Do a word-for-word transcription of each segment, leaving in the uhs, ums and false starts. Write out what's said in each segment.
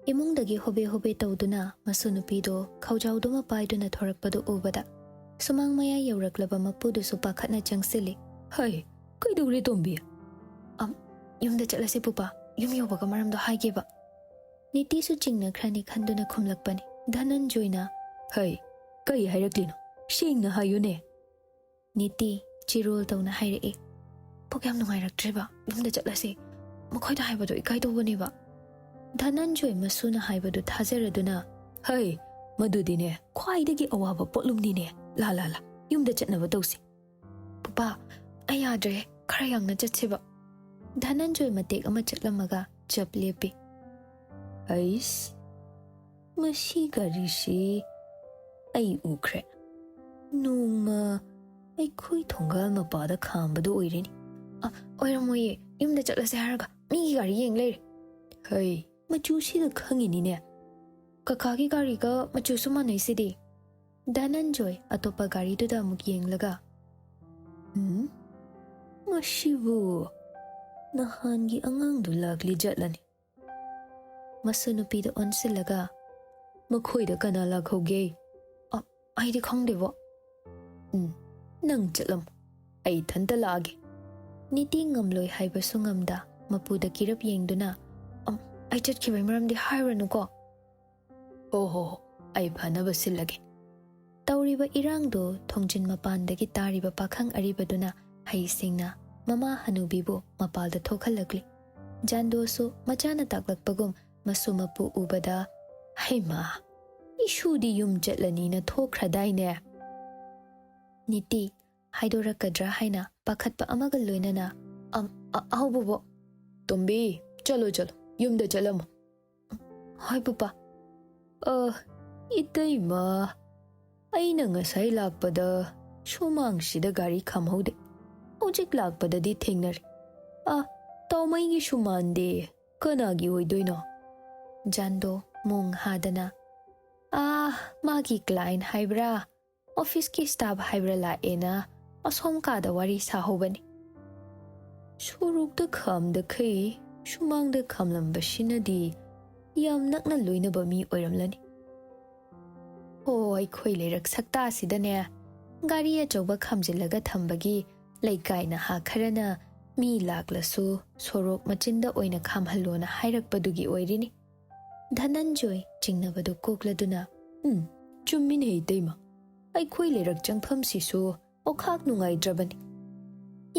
ꯏꯃꯨꯡꯗꯒꯤ ꯍꯣꯕꯦ ꯍꯣꯕꯦ ꯇꯧꯗꯨꯅ ꯃꯁꯨ ꯅꯨꯄꯤꯗꯣ ꯈꯧꯖꯥꯎꯗꯨꯃ ꯄꯥꯏꯗꯨꯅ ꯊꯣꯔꯛꯄꯗꯨ ꯎꯕꯗ ꯁꯨꯃꯥꯡ ꯃꯌꯥꯏ ꯌꯧꯔꯛꯂꯕ ꯃꯄꯨꯗꯨꯁꯨ ꯄꯥꯈꯠꯅ ꯆꯪꯁꯤꯜꯂꯤ꯫ "ꯍꯩ, ꯀꯩꯗꯧꯔꯦ ꯇꯣꯝꯕꯤ?" "ꯑꯝ, ꯌꯨꯝꯗ ꯆꯠꯂꯁꯤ ꯄꯨꯄꯥ, ꯌꯨꯝ ꯌꯧꯕꯒ ꯃꯔꯝꯗꯣ ꯍꯥꯏꯒꯦꯕ꯫" ꯅꯤꯇꯤꯁꯨ ꯆꯤꯡꯅꯈ꯭ꯔꯅꯤ ꯈꯟꯗꯨꯅ ꯈꯨꯝꯂꯛꯄꯅꯤ꯫ ꯙꯅꯟꯖꯣꯏꯅ, "ꯍꯩ, ꯀꯩ ꯍꯥꯏꯔꯛꯂꯤꯅꯣ? ꯁꯦꯡꯅ ꯍꯥꯏꯌꯨꯅꯦ꯫" ꯅꯤꯇꯤ ꯆꯤꯔꯣꯜ ꯇꯧꯅ ꯍꯥꯏꯔꯛꯏ꯫ "ꯄꯨꯛ ꯌꯥꯝ ꯅꯨꯡꯉꯥꯏꯔꯛꯇ꯭ꯔꯦꯕ, ꯌꯨꯝꯗ ꯆꯠꯂꯁꯦ꯫ ꯃꯈꯣꯏꯗ ꯍꯥꯏꯕꯗꯣ ꯏꯀꯥꯏ ꯇꯧꯕꯅꯦꯕ꯫" ꯙꯅꯟꯖꯣꯏ ꯃꯁꯨꯅ ꯍꯥꯏꯕꯗꯨ ꯊꯥꯖꯔꯗꯨꯅ, "ꯍꯩ, ꯃꯗꯨꯗꯤꯅꯦ ꯈ꯭ꯋꯥꯏꯗꯒꯤ ꯑꯋꯥꯕ ꯄꯣꯠꯂꯨꯝꯅꯤꯅꯦ꯫ ꯂꯥ, ꯂꯥ, ꯂꯥ, ꯌꯨꯝꯗ ꯆꯠꯅꯕ ꯇꯧꯁꯤ꯫" "ꯄꯨꯄꯥ, ꯑꯩ ꯌꯥꯗ꯭ꯔꯦ, ꯈꯔ ꯌꯥꯡꯅ ꯆꯠꯁꯦꯕ꯫" ꯙꯅꯟꯖꯣꯏ ꯃꯇꯦꯛ ꯑꯃ ꯆꯠꯂꯝꯃꯒ ꯆꯞ ꯂꯦꯞꯄꯤ꯫ "ꯑꯩꯁ, ꯃꯁꯤ ꯒꯥꯔꯤꯁꯤ ꯑꯩ ꯎꯈ꯭ꯔꯦ꯫ ꯅꯣꯡꯃ ꯑꯩꯈꯣꯏ ꯊꯣꯡꯒꯥꯜ ꯃꯄꯥꯗ ꯈꯥꯝꯕꯗꯨ ꯑꯣꯏꯔꯅꯤ꯫" "ꯑ, ꯑꯣꯏꯔꯝꯃꯣꯏꯌꯦ, ꯌꯨꯝꯗ ꯆꯠꯂꯁꯦ ꯍꯥꯏꯔꯒ ꯃꯤꯒꯤ ꯒꯥꯔꯤ ꯌꯦꯡ ꯂꯩꯔꯦ꯫" "ꯍꯩ, ꯃꯆꯨꯁꯤꯗ ꯈꯪꯉꯤꯅꯤꯅꯦ꯫ ꯀꯀꯥꯒꯤ ꯒꯥꯔꯤꯒ ꯃꯆꯨꯁꯨ ꯃꯥꯟꯅꯩꯁꯤꯗꯤ꯫" ꯙꯅꯟꯖꯣꯏ ꯑꯇꯣꯞꯄ ꯒꯥꯔꯤꯗꯨꯗ ꯑꯃꯨꯛ ꯌꯦꯡꯂꯒ, "ꯎꯝ, ꯃꯁꯤꯕꯨ ꯅꯍꯥꯟꯒꯤ ꯑꯉꯥꯡꯗꯨ ꯂꯥꯛꯂꯤ ꯖꯠꯂꯅꯤ?" ꯃꯁꯨ ꯅꯨꯄꯤꯗ ꯑꯣꯟꯁꯤꯜꯂꯒ, "ꯃꯈꯣꯏꯗ ꯀꯅꯥ ꯂꯥꯛꯍꯧꯒꯦ?" "ꯑ, ꯑꯩꯗꯤ ꯈꯪꯗꯦꯕꯣ꯫" "ꯎꯝ, ꯅꯪ ꯆꯠꯂꯝꯃꯣ, ꯑꯩ ꯏꯊꯟꯇ ꯂꯥꯛꯑꯒꯦ꯫" ꯅꯤꯇꯤ ꯉꯝꯂꯣꯏ ꯍꯥꯏꯕꯁꯨ ꯉꯝꯗ ꯃꯄꯨꯗ ꯀꯤꯔꯞ ꯌꯦꯡꯗꯨꯅ, "ꯑꯝ, ꯑꯩ ꯆꯠꯈꯤꯕꯩ ꯃꯔꯝꯗꯤ ꯍꯥꯏꯔꯨꯔꯅꯨꯀꯣ꯫" "ꯍꯣ, ꯍꯣ, ꯍꯣ, ꯑꯩ ꯐꯅꯕ ꯁꯤꯜꯂꯒꯦ꯫" ꯇꯧꯔꯤꯕ ꯏꯔꯥꯡꯗꯨ ꯊꯣꯡꯖꯤꯟ ꯃꯄꯥꯟꯗꯒꯤ ꯇꯥꯔꯤꯕ ꯄꯥꯈꯪ ꯑꯔꯤꯕꯗꯨꯅ ꯍꯩꯁꯤꯡꯅ ꯃꯃꯥ ꯍꯅꯨꯕꯤꯕꯨ ꯃꯄꯥꯜꯗ ꯊꯣꯛꯍꯜꯂꯛꯂꯤ꯫ ꯖꯥꯟꯗꯣꯁꯨ ꯃꯆꯥꯅ ꯇꯥꯛꯂꯛꯄꯒꯨꯝ ꯃꯁꯨ ꯃꯄꯨ ꯎꯕꯗ, "ꯍꯩꯃꯥ, ꯏꯁꯨꯗꯤ ꯌꯨꯝ ꯆꯠꯂꯅꯤꯅ ꯊꯣꯛꯈ꯭ꯔꯗꯥꯏꯅꯦ?" ꯅꯤꯇꯤ ꯍꯥꯏꯗꯣꯔꯛꯀꯗ꯭ꯔꯥ ꯍꯥꯏꯅ ꯄꯥꯈꯠꯄ ꯑꯃꯒ ꯂꯣꯏꯅꯅ, "ꯑꯝ, ꯑ-, ꯑꯧ ꯕꯣꯕꯣ꯫" "ꯇꯣꯝꯕꯤ, ꯆꯠꯂꯣ, ꯆꯠꯂꯣ, ꯌꯨꯝꯗ ꯆꯠꯂꯝꯃꯣ꯫" "ꯍꯣꯏ ꯄꯨꯄꯥ꯫" "ꯑ, ꯏꯇꯩꯃ, ꯑꯩꯅ ꯉꯁꯥꯏ ꯂꯥꯛꯄꯗ ꯁꯨꯃꯥꯡꯁꯤꯗ ꯒꯥꯔꯤ ꯈꯥꯝꯍꯧꯗꯦ꯫ ꯍꯧꯖꯤꯛ ꯂꯥꯛꯄꯗꯗꯤ ꯊꯦꯡꯅꯔꯦ꯫ ꯑ, ꯇꯥꯎꯃꯩꯒꯤꯁꯨ ꯃꯥꯟꯗꯦ꯫ ꯀꯅꯥꯒꯤ ꯑꯣꯏꯗꯣꯏꯅꯣ?" ꯖꯥꯟꯗꯣ ꯃꯣꯡ ꯍꯥꯗꯅ, "ꯑꯥ, ꯃꯥꯒꯤ ꯀ꯭ꯂꯥꯏꯟ ꯍꯥꯏꯕ꯭ꯔꯥ, ꯑꯣꯐꯤꯁꯀꯤ ꯁ꯭ꯇꯥꯐ ꯍꯥꯏꯕ꯭ꯔꯥ ꯂꯥꯛꯑꯦꯅ ꯑꯁꯣꯝ ꯀꯥꯗ ꯋꯥꯔꯤ ꯁꯥꯍꯧꯕꯅꯤ꯫" ꯁꯣꯔꯣꯛꯇ ꯈꯥꯝꯗꯈꯩ ꯁꯨꯃꯥꯡꯗ ꯈꯥꯝꯂꯝꯕꯁꯤꯅꯗꯤ ꯌꯥꯝ ꯅꯛꯅ ꯂꯣꯏꯅꯕ ꯃꯤ ꯑꯣꯏꯔꯝꯂꯅꯤ꯫ ꯑꯣ, ꯑꯩꯈꯣꯏ ꯂꯩꯔꯛ ꯁꯛꯇꯥꯁꯤꯗꯅꯦ, ꯒꯥꯔꯤ ꯑꯆꯧꯕ ꯈꯥꯝꯖꯤꯜꯂꯒ ꯊꯝꯕꯒꯤ ꯂꯩꯀꯥꯏ ꯅꯍꯥ ꯈꯔꯅ ꯃꯤ ꯂꯥꯛꯂꯁꯨ ꯁꯣꯔꯣꯛ ꯃꯆꯤꯟꯗ ꯑꯣꯏꯅ ꯈꯥꯝꯍꯜꯂꯣꯅ ꯍꯥꯏꯔꯛꯄꯗꯨꯒꯤ ꯑꯣꯏꯔꯤꯅꯤ꯫ ꯙꯅꯟꯖꯣꯏ ꯆꯤꯡꯅꯕꯗꯨ ꯀꯣꯛꯂꯗꯨꯅ, "ꯎꯝ, ꯆꯨꯝꯃꯤꯅꯦ ꯏꯇꯩꯃ, ꯑꯩꯈꯣꯏ ꯂꯩꯔꯛ ꯆꯪꯐꯝꯁꯤꯁꯨ ꯑꯣꯈꯥꯛ ꯅꯨꯡꯉꯥꯏꯇ꯭ꯔꯕꯅꯤ꯫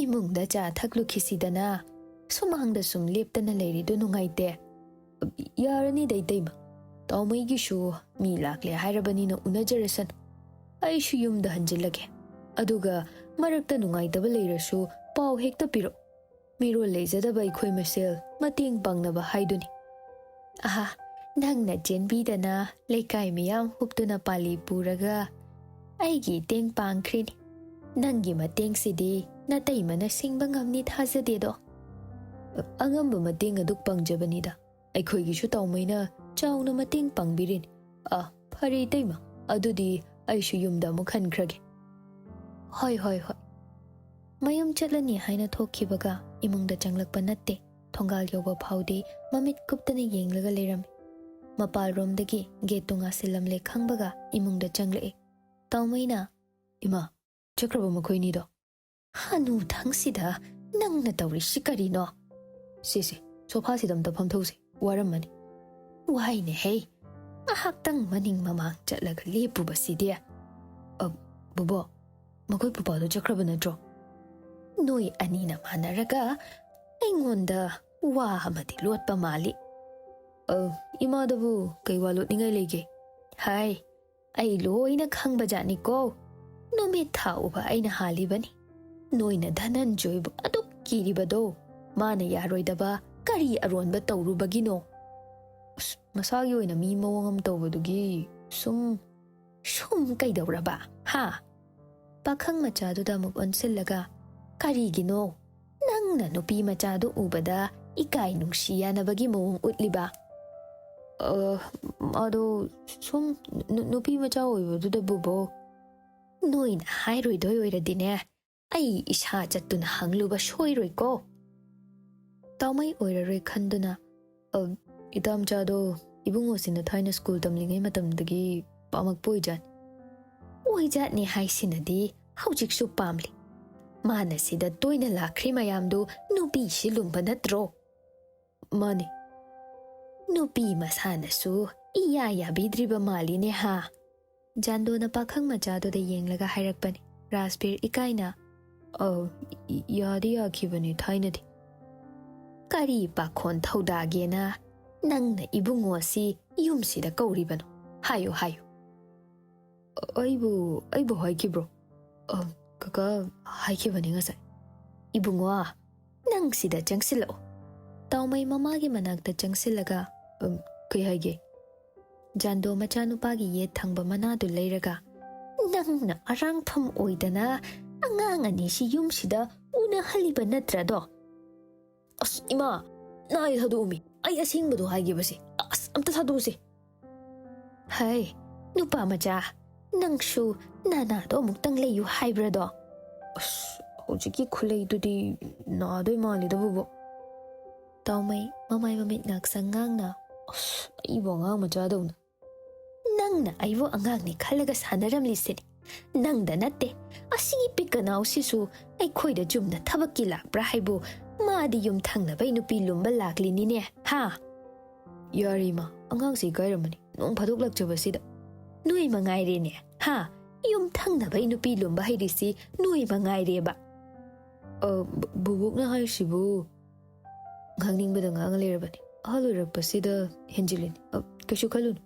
ꯏꯃꯨꯡꯗ ꯆꯥ ꯊꯛꯂꯨꯈꯤꯁꯤꯗꯅ, ꯁꯨꯃꯥꯡꯗ ꯁꯨꯝ ꯂꯦꯞꯇꯅ ꯂꯩꯔꯤꯗꯨ ꯅꯨꯡꯉꯥꯏꯇꯦ꯫ ꯌꯥꯔꯅꯤꯗ ꯏꯇꯩꯃ, ꯇꯥꯎꯃꯩꯒꯤꯁꯨ ꯃꯤ ꯂꯥꯛꯂꯦ ꯍꯥꯏꯔꯕꯅꯤꯅ ꯎꯅꯖꯔꯁꯅꯨ꯫ ꯑꯩꯁꯨ ꯌꯨꯝꯗ ꯍꯟꯖꯤꯜꯂꯒꯦ꯫ ꯑꯗꯨꯒ ꯃꯔꯛꯇ ꯅꯨꯡꯉꯥꯏꯇꯕ ꯂꯩꯔꯁꯨ ꯄꯥꯎ ꯍꯦꯛꯇ ꯄꯤꯔꯛꯎ꯫ ꯃꯤꯔꯣꯜ ꯂꯩꯖꯗꯕ ꯑꯩꯈꯣꯏ ꯃꯁꯦꯜ ꯃꯇꯦꯡ ꯄꯥꯡꯅꯕ ꯍꯥꯏꯗꯨꯅꯤ꯫ ꯑꯍꯥ, ꯅꯪꯅ ꯆꯦꯟꯕꯤꯗꯅ ꯂꯩꯀꯥꯏ ꯃꯤꯌꯥꯝ ꯍꯨꯞꯇꯨꯅ ꯄꯥꯜꯂꯤ ꯄꯨꯔꯒ ꯑꯩꯒꯤ ꯏꯇꯦꯡ ꯄꯥꯡꯈ꯭ꯔꯤꯅꯤ꯫ ꯅꯪꯒꯤ ꯃꯇꯦꯡꯁꯤꯗꯤ ꯅꯇꯩꯃꯅ ꯁꯤꯡꯕ ꯉꯝꯅꯤ ꯊꯥꯖꯗꯦꯗꯣ꯫ ꯑꯉꯝꯕ ꯃꯇꯦꯡ ꯑꯗꯨꯛ ꯄꯥꯡꯖꯕꯅꯤꯗ꯫ ꯑꯩꯈꯣꯏꯒꯤꯁꯨ ꯇꯥꯎꯃꯩꯅ ꯆꯥꯎꯅ ꯃꯇꯦꯡ ꯄꯥꯡꯕꯤꯔꯤꯅꯤ꯫ ꯑ, ꯐꯔꯦ ꯏꯇꯩꯃ, ꯑꯗꯨꯗꯤ ꯑꯩꯁꯨ ꯌꯨꯝꯗ ꯑꯃꯨꯛ ꯍꯟꯈ꯭ꯔꯒꯦ꯫ ꯍꯣꯏ, ꯍꯣꯏ, ꯍꯣꯏ꯫ ꯃꯌꯨꯝ ꯆꯠꯂꯅꯤ ꯍꯥꯏꯅ ꯊꯣꯛꯈꯤꯕꯒ ꯏꯃꯨꯡꯗ ꯆꯪꯂꯛꯄ ꯅꯠꯇꯦ꯫ ꯊꯣꯡꯒꯥꯜ ꯌꯧꯕ ꯐꯥꯎꯗꯤ ꯃꯃꯤꯠ ꯀꯨꯞꯇꯅ ꯌꯦꯡꯂꯒ ꯂꯩꯔꯝꯃꯤ꯫ ꯃꯄꯥꯜꯔꯣꯝꯗꯒꯤ ꯒꯦꯠꯇꯨ ꯉꯥꯁꯤꯜꯂꯝꯂꯦ ꯈꯪꯕꯒ ꯏꯃꯨꯡꯗ ꯆꯪꯂꯛꯏ꯫ ꯇꯥꯎꯃꯩꯅ, "ꯏꯃꯥ, ꯆꯠꯈ꯭ꯔꯕ ꯃꯈꯣꯏꯅꯤꯗꯣ?" "ꯍꯅꯨꯊꯪꯁꯤꯗ ꯅꯪꯅ ꯇꯧꯔꯤꯁꯤ ꯀꯔꯤꯅꯣ?" "ꯁꯦ, ꯁꯦ, ꯁꯣꯐꯥꯁꯤꯗ ꯑꯝꯇ ꯐꯝꯊꯧꯁꯦ, ꯋꯥꯔꯝꯃꯅꯤ꯫" "ꯋꯥꯏꯅꯦꯍꯦ, ꯉꯥꯏꯍꯥꯛꯇꯪ ꯃꯅꯤꯡ ꯃꯃꯥꯡ ꯆꯠꯂꯒ ꯂꯦꯞꯄꯨꯕꯁꯤꯗꯤ꯫" "ꯑ, ꯕꯣꯕꯣ, ꯃꯈꯣꯏ ꯄꯨꯄꯥꯗꯣ ꯆꯠꯈ꯭ꯔꯕ ꯅꯠꯇ꯭ꯔꯣ?" "ꯅꯣꯏ ꯑꯅꯤꯅ ꯃꯥꯟꯅꯔꯒ ꯑꯩꯉꯣꯟꯗ ꯋꯥ ꯑꯃꯗꯤ ꯂꯣꯠꯄ ꯃꯥꯜꯂꯤ꯫" "ꯑ, ꯏꯃꯥꯗꯕꯨ ꯀꯩ ꯋꯥ ꯂꯣꯠꯅꯤꯡꯉꯥꯏ ꯂꯩꯒꯦ?" "ꯍꯥꯏ, ꯑꯩ ꯂꯣꯏꯅ ꯈꯪꯕꯖꯥꯠꯅꯤꯀꯣ꯫ ꯅꯨꯃꯤꯠ ꯊꯥ ꯎꯕ ꯑꯩꯅ ꯍꯥꯜꯂꯤꯕꯅꯤ꯫ ꯅꯣꯏꯅ ꯙꯅꯟꯖꯣꯏꯕꯨ ꯑꯗꯨꯛ ꯀꯤꯔꯤꯕꯗꯣ ꯃꯥꯅ ꯌꯥꯔꯣꯏꯗꯕ ꯀꯔꯤ ꯑꯔꯣꯟꯕ ꯇꯧꯔꯨꯕꯒꯤꯅꯣ?" "ꯑꯁ, ꯃꯁꯥꯒꯤ ꯑꯣꯏꯅ ꯃꯤ ꯃꯑꯣꯡ ꯑꯃ ꯇꯧꯕꯗꯨꯒꯤ ꯁꯨꯝ꯫" "ꯁꯨꯝ ꯀꯩꯗꯧꯔꯕ, ꯍꯥ?" ꯄꯥꯈꯪ ꯃꯆꯥꯗꯨꯗ ꯑꯃꯨꯛ ꯑꯣꯟꯁꯤꯜꯂꯒ, "ꯀꯔꯤꯒꯤꯅꯣ? ꯅꯪꯅ ꯅꯨꯄꯤ ꯃꯆꯥꯗꯨ ꯎꯕꯗ ꯏꯀꯥꯏ ꯅꯨꯡꯁꯤ ꯌꯥꯅꯕꯒꯤ ꯃꯑꯣꯡ ꯎꯠꯂꯤꯕ?" "ꯑ, ꯃꯥꯗꯣ ꯁꯨꯝ ꯅꯨ-, ꯅꯨꯄꯤ ꯃꯆꯥ ꯑꯣꯏꯕꯗꯨꯗ, ꯕꯣꯕꯣ꯫" "ꯅꯣꯏꯅ ꯍꯥꯏꯔꯣꯏꯗꯣꯏ ꯑꯣꯏꯔꯗꯤꯅꯦ, ꯑꯩ ꯏꯁꯥ ꯆꯠꯇꯨꯅ ꯍꯪꯂꯨꯕ ꯁꯣꯏꯔꯣꯏꯀꯣ꯫" ꯇꯥꯎꯃꯩ ꯑꯣꯏꯔꯔꯣꯏ ꯈꯟꯗꯨꯅ, "ꯑ, ꯏꯇꯥꯝꯆꯥꯗꯣ ꯏꯕꯨꯡꯉꯣꯁꯤꯅ ꯊꯥꯏꯅ ꯁ꯭ꯀꯨꯜ ꯇꯝꯂꯤꯉꯩ ꯃꯇꯝꯗꯒꯤ ꯄꯥꯝꯃꯛꯄ ꯑꯣꯏꯖꯥꯠꯅꯤ꯫ ꯑꯣꯏꯖꯥꯠꯅꯤ ꯍꯥꯏꯁꯤꯅꯗꯤ ꯍꯧꯖꯤꯛꯁꯨ ꯄꯥꯝꯂꯤ꯫ ꯃꯥꯅ ꯁꯤꯗ ꯇꯣꯏꯅ ꯂꯥꯛꯈ꯭ꯔꯤ ꯃꯌꯥꯝꯗꯨ ꯅꯨꯄꯤꯁꯤ ꯂꯨꯝꯕ ꯅꯠꯇ꯭ꯔꯣ? ꯃꯥꯅꯤ꯫ ꯅꯨꯄꯤ ꯃꯁꯥꯅꯁꯨ ꯏꯌꯥ ꯌꯥꯕꯤꯗ꯭ꯔꯤꯕ ꯃꯥꯜꯂꯤꯅꯦ ꯍꯥ? ꯖꯥꯟꯗꯣꯅ ꯄꯥꯈꯪ ꯃꯆꯥꯗꯨꯗ ꯌꯦꯡꯂꯒ ꯍꯥꯏꯔꯛꯄꯅꯤ꯫ ꯔꯥꯖꯕꯤꯔ ꯏꯀꯥꯏꯅ, "ꯑꯧ, ꯏ-, ꯌꯥꯗꯤ ꯌꯥꯈꯤꯕꯅꯤ ꯊꯥꯏꯅꯗꯤ꯫" "ꯀꯔꯤ ꯄꯥꯈꯣꯟ ꯊꯧꯗꯥꯒꯦꯅ ꯅꯪꯅ ꯏꯕꯨꯡꯉꯣ ꯑꯁꯤ ꯌꯨꯝꯁꯤꯗ ꯀꯧꯔꯤꯕꯅꯣ? ꯍꯥꯏꯌꯨ, ꯍꯥꯏꯌꯨ꯫" "ꯑꯩꯕꯨ, ꯑꯩꯕꯨ ꯍꯥꯏꯈꯤꯕ꯭ꯔꯣ?" "ꯑ, ꯀꯀꯥ, ꯍꯥꯏꯈꯤꯕꯅꯤ ꯉꯁꯥꯏ꯫" "ꯏꯕꯨꯡꯉꯣ, ꯅꯪ ꯁꯤꯗ ꯆꯪꯁꯤꯜꯂꯛꯑꯣ꯫" ꯇꯥꯎꯃꯩ ꯃꯃꯥꯒꯤ ꯃꯅꯥꯛꯇ ꯆꯪꯁꯤꯜꯂꯒ, "ꯎꯝ, ꯀꯩ ꯍꯥꯏꯒꯦ?" ꯖꯥꯟꯗꯣ ꯃꯆꯥꯅꯨꯄꯥꯒꯤ ꯌꯦꯠ ꯊꯪꯕ ꯃꯅꯥꯗꯨ ꯂꯩꯔꯒ, "ꯅꯪꯅ ꯑꯔꯥꯡꯐꯝ ꯑꯣꯏꯗꯅ ꯑꯉꯥꯡ ꯑꯅꯤꯁꯤ ꯌꯨꯝꯁꯤꯗ ꯎꯅꯍꯜꯂꯤꯕ ꯅꯠꯇ꯭ꯔꯗꯣ?" "ꯑꯁ, ꯏꯃꯥ, ꯅꯥꯏ ꯊꯥꯗꯣꯛꯎꯃꯤ꯫ ꯑꯩ ꯑꯁꯦꯡꯕꯗꯣ ꯍꯥꯏꯒꯦꯕꯁꯦ꯫ ꯑꯁ, ꯑꯝꯇ ꯊꯥꯗꯣꯛꯎꯁꯦ꯫" "ꯍꯩ, ꯅꯨꯄꯥ ꯃꯆꯥ, ꯅꯪꯁꯨ ꯅꯅꯥꯗꯣ ꯑꯃꯨꯛꯇꯪ ꯂꯩꯌꯨ ꯍꯥꯏꯕ꯭ꯔꯗꯣ?" "ꯑꯁ, ꯍꯧꯖꯤꯛꯀꯤ ꯈꯨꯂꯩꯗꯨꯗꯤ ꯅꯥꯗꯣꯏ ꯃꯥꯜꯂꯤꯗ, ꯕꯨꯕꯣꯛ꯫" ꯇꯥꯎꯃꯩ ꯃꯃꯥꯏ ꯃꯃꯤꯠ ꯉꯥꯛꯁꯪ ꯉꯥꯡꯅ, "ꯑꯁ, ꯑꯩꯕꯨ ꯑꯉꯥꯡ ꯃꯆꯥꯗꯧꯅ꯫" "ꯅꯪꯅ ꯑꯩꯕꯨ ꯑꯉꯥꯡꯅꯤ ꯈꯜꯂꯒ ꯁꯥꯟꯅꯔꯝꯂꯤꯁꯤꯅꯤ꯫ ꯅꯪꯗ ꯅꯠꯇꯦ, ꯑꯁꯤꯒꯤ ꯄꯤꯛꯀꯅꯥꯎꯁꯤꯁꯨ ꯑꯩꯈꯣꯏꯗ ꯆꯨꯝꯅ ꯊꯕꯛꯀꯤ ꯂꯥꯛꯄ꯭ꯔꯥ ꯍꯥꯏꯕꯨ, ꯃꯥꯗꯤ ꯌꯨꯝ ꯊꯪꯅꯕꯩ ꯅꯨꯄꯤ ꯂꯨꯝꯕ ꯂꯥꯛꯂꯤꯅꯤꯅꯦ, ꯍꯥ?" "ꯌꯥꯔꯦ ꯏꯃꯥ, ꯑꯉꯥꯡꯁꯦ ꯏꯀꯥꯏꯔꯝꯃꯅꯤ, ꯅꯣꯡ ꯐꯥꯗꯣꯛ ꯂꯥꯛꯆꯕꯁꯤꯗ꯫" "ꯅꯣꯏ ꯃꯉꯥꯏꯔꯦꯅꯦ, ꯍꯥ? ꯌꯨꯝ ꯊꯪꯅꯕꯩ ꯅꯨꯄꯤ ꯂꯨꯝꯕ ꯍꯩꯔꯤꯁꯤ ꯅꯣꯏ ꯃꯉꯥꯏꯔꯦꯕ꯫" "ꯑ, ꯕꯨ-, ꯕꯨꯕꯣꯛꯅ ꯍꯥꯏꯔꯤꯁꯤꯕꯨ?" ꯉꯥꯡꯅꯤꯡꯕꯗ ꯉꯥꯡꯉ ꯂꯩꯔꯕꯅꯤ꯫ ꯑꯍꯜ ꯑꯣꯏꯔꯛꯄꯁꯤꯗ ꯍꯦꯟꯖꯤꯜꯂꯤꯅꯤ꯫ ꯑ, ꯀꯩꯁꯨ ꯈꯜꯂꯨꯅꯨ꯫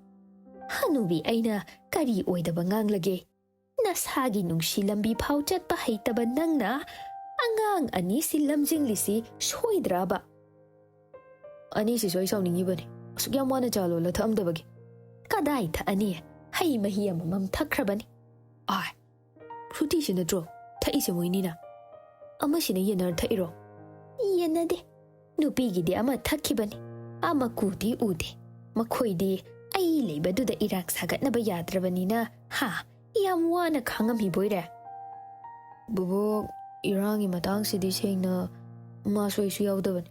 "ꯍꯅꯨꯕꯤ ꯑꯩꯅ ꯀꯔꯤ ꯑꯣꯏꯗꯕ ꯉꯥꯡꯂꯒꯦ? ꯅꯁꯥꯒꯤ ꯅꯨꯡꯁꯤ ꯂꯝꯕꯤ ꯐꯥꯎ ꯆꯠꯄ ꯍꯩꯇꯕ ꯅꯪꯅ ꯑꯉꯥꯡ ꯑꯅꯤꯁꯤ ꯂꯝꯖꯤꯡꯂꯤꯁꯤ ꯁꯣꯏꯗ꯭ꯔꯕ?" "ꯑꯅꯤꯁꯤꯁꯨ ꯑꯩ ꯁꯥꯎꯅꯤꯡꯉꯤꯕꯅꯤ, ꯑꯁꯨꯛ ꯌꯥꯝ ꯋꯥꯅ ꯆꯥ ꯂꯣꯜꯂ ꯊꯛꯑꯝꯗꯕꯒꯤ꯫" "ꯀꯗꯥꯏ ꯊꯛꯑꯅꯤ? ꯍꯩ ꯃꯍꯤ ꯑꯃꯃꯝ ꯊꯛꯈ꯭ꯔꯕꯅꯤ꯫" "ꯑꯥꯏ, ꯐ꯭ꯔꯨꯇꯤꯁꯤ ꯅꯠꯇ꯭ꯔꯣ ꯊꯛꯏꯁꯦ ꯃꯣꯏꯅꯤꯅ? ꯑꯃꯁꯤꯅ ꯌꯦꯟꯅꯔ ꯊꯛꯏꯔꯣ?" "ꯌꯦꯟꯅꯗꯦ꯫ ꯅꯨꯄꯤꯒꯤꯗꯤ ꯑꯃ ꯊꯛꯈꯤꯕꯅꯤ, ꯑꯃ ꯀꯨꯗꯤ ꯎꯗꯦ꯫ ꯃꯈꯣꯏꯗꯤ ꯑꯩ ꯂꯩꯕꯗꯨꯗ ꯏꯔꯥꯡ ꯁꯥꯒꯠꯅꯕ ꯌꯥꯗ꯭ꯔꯕꯅꯤꯅ, ꯍꯥ, ꯌꯥꯝ ꯋꯥꯅ ꯈꯥꯡꯉꯝꯃꯤꯕꯣꯏꯔꯦ꯫" "ꯕꯨꯕꯣꯛ, ꯏꯔꯥꯡꯒꯤ ꯃꯇꯥꯡꯁꯤꯗꯤ ꯁꯦꯡꯅ ꯃꯥꯁꯨ ꯑꯩꯁꯨ ꯌꯥꯎꯗꯕꯅꯤ꯫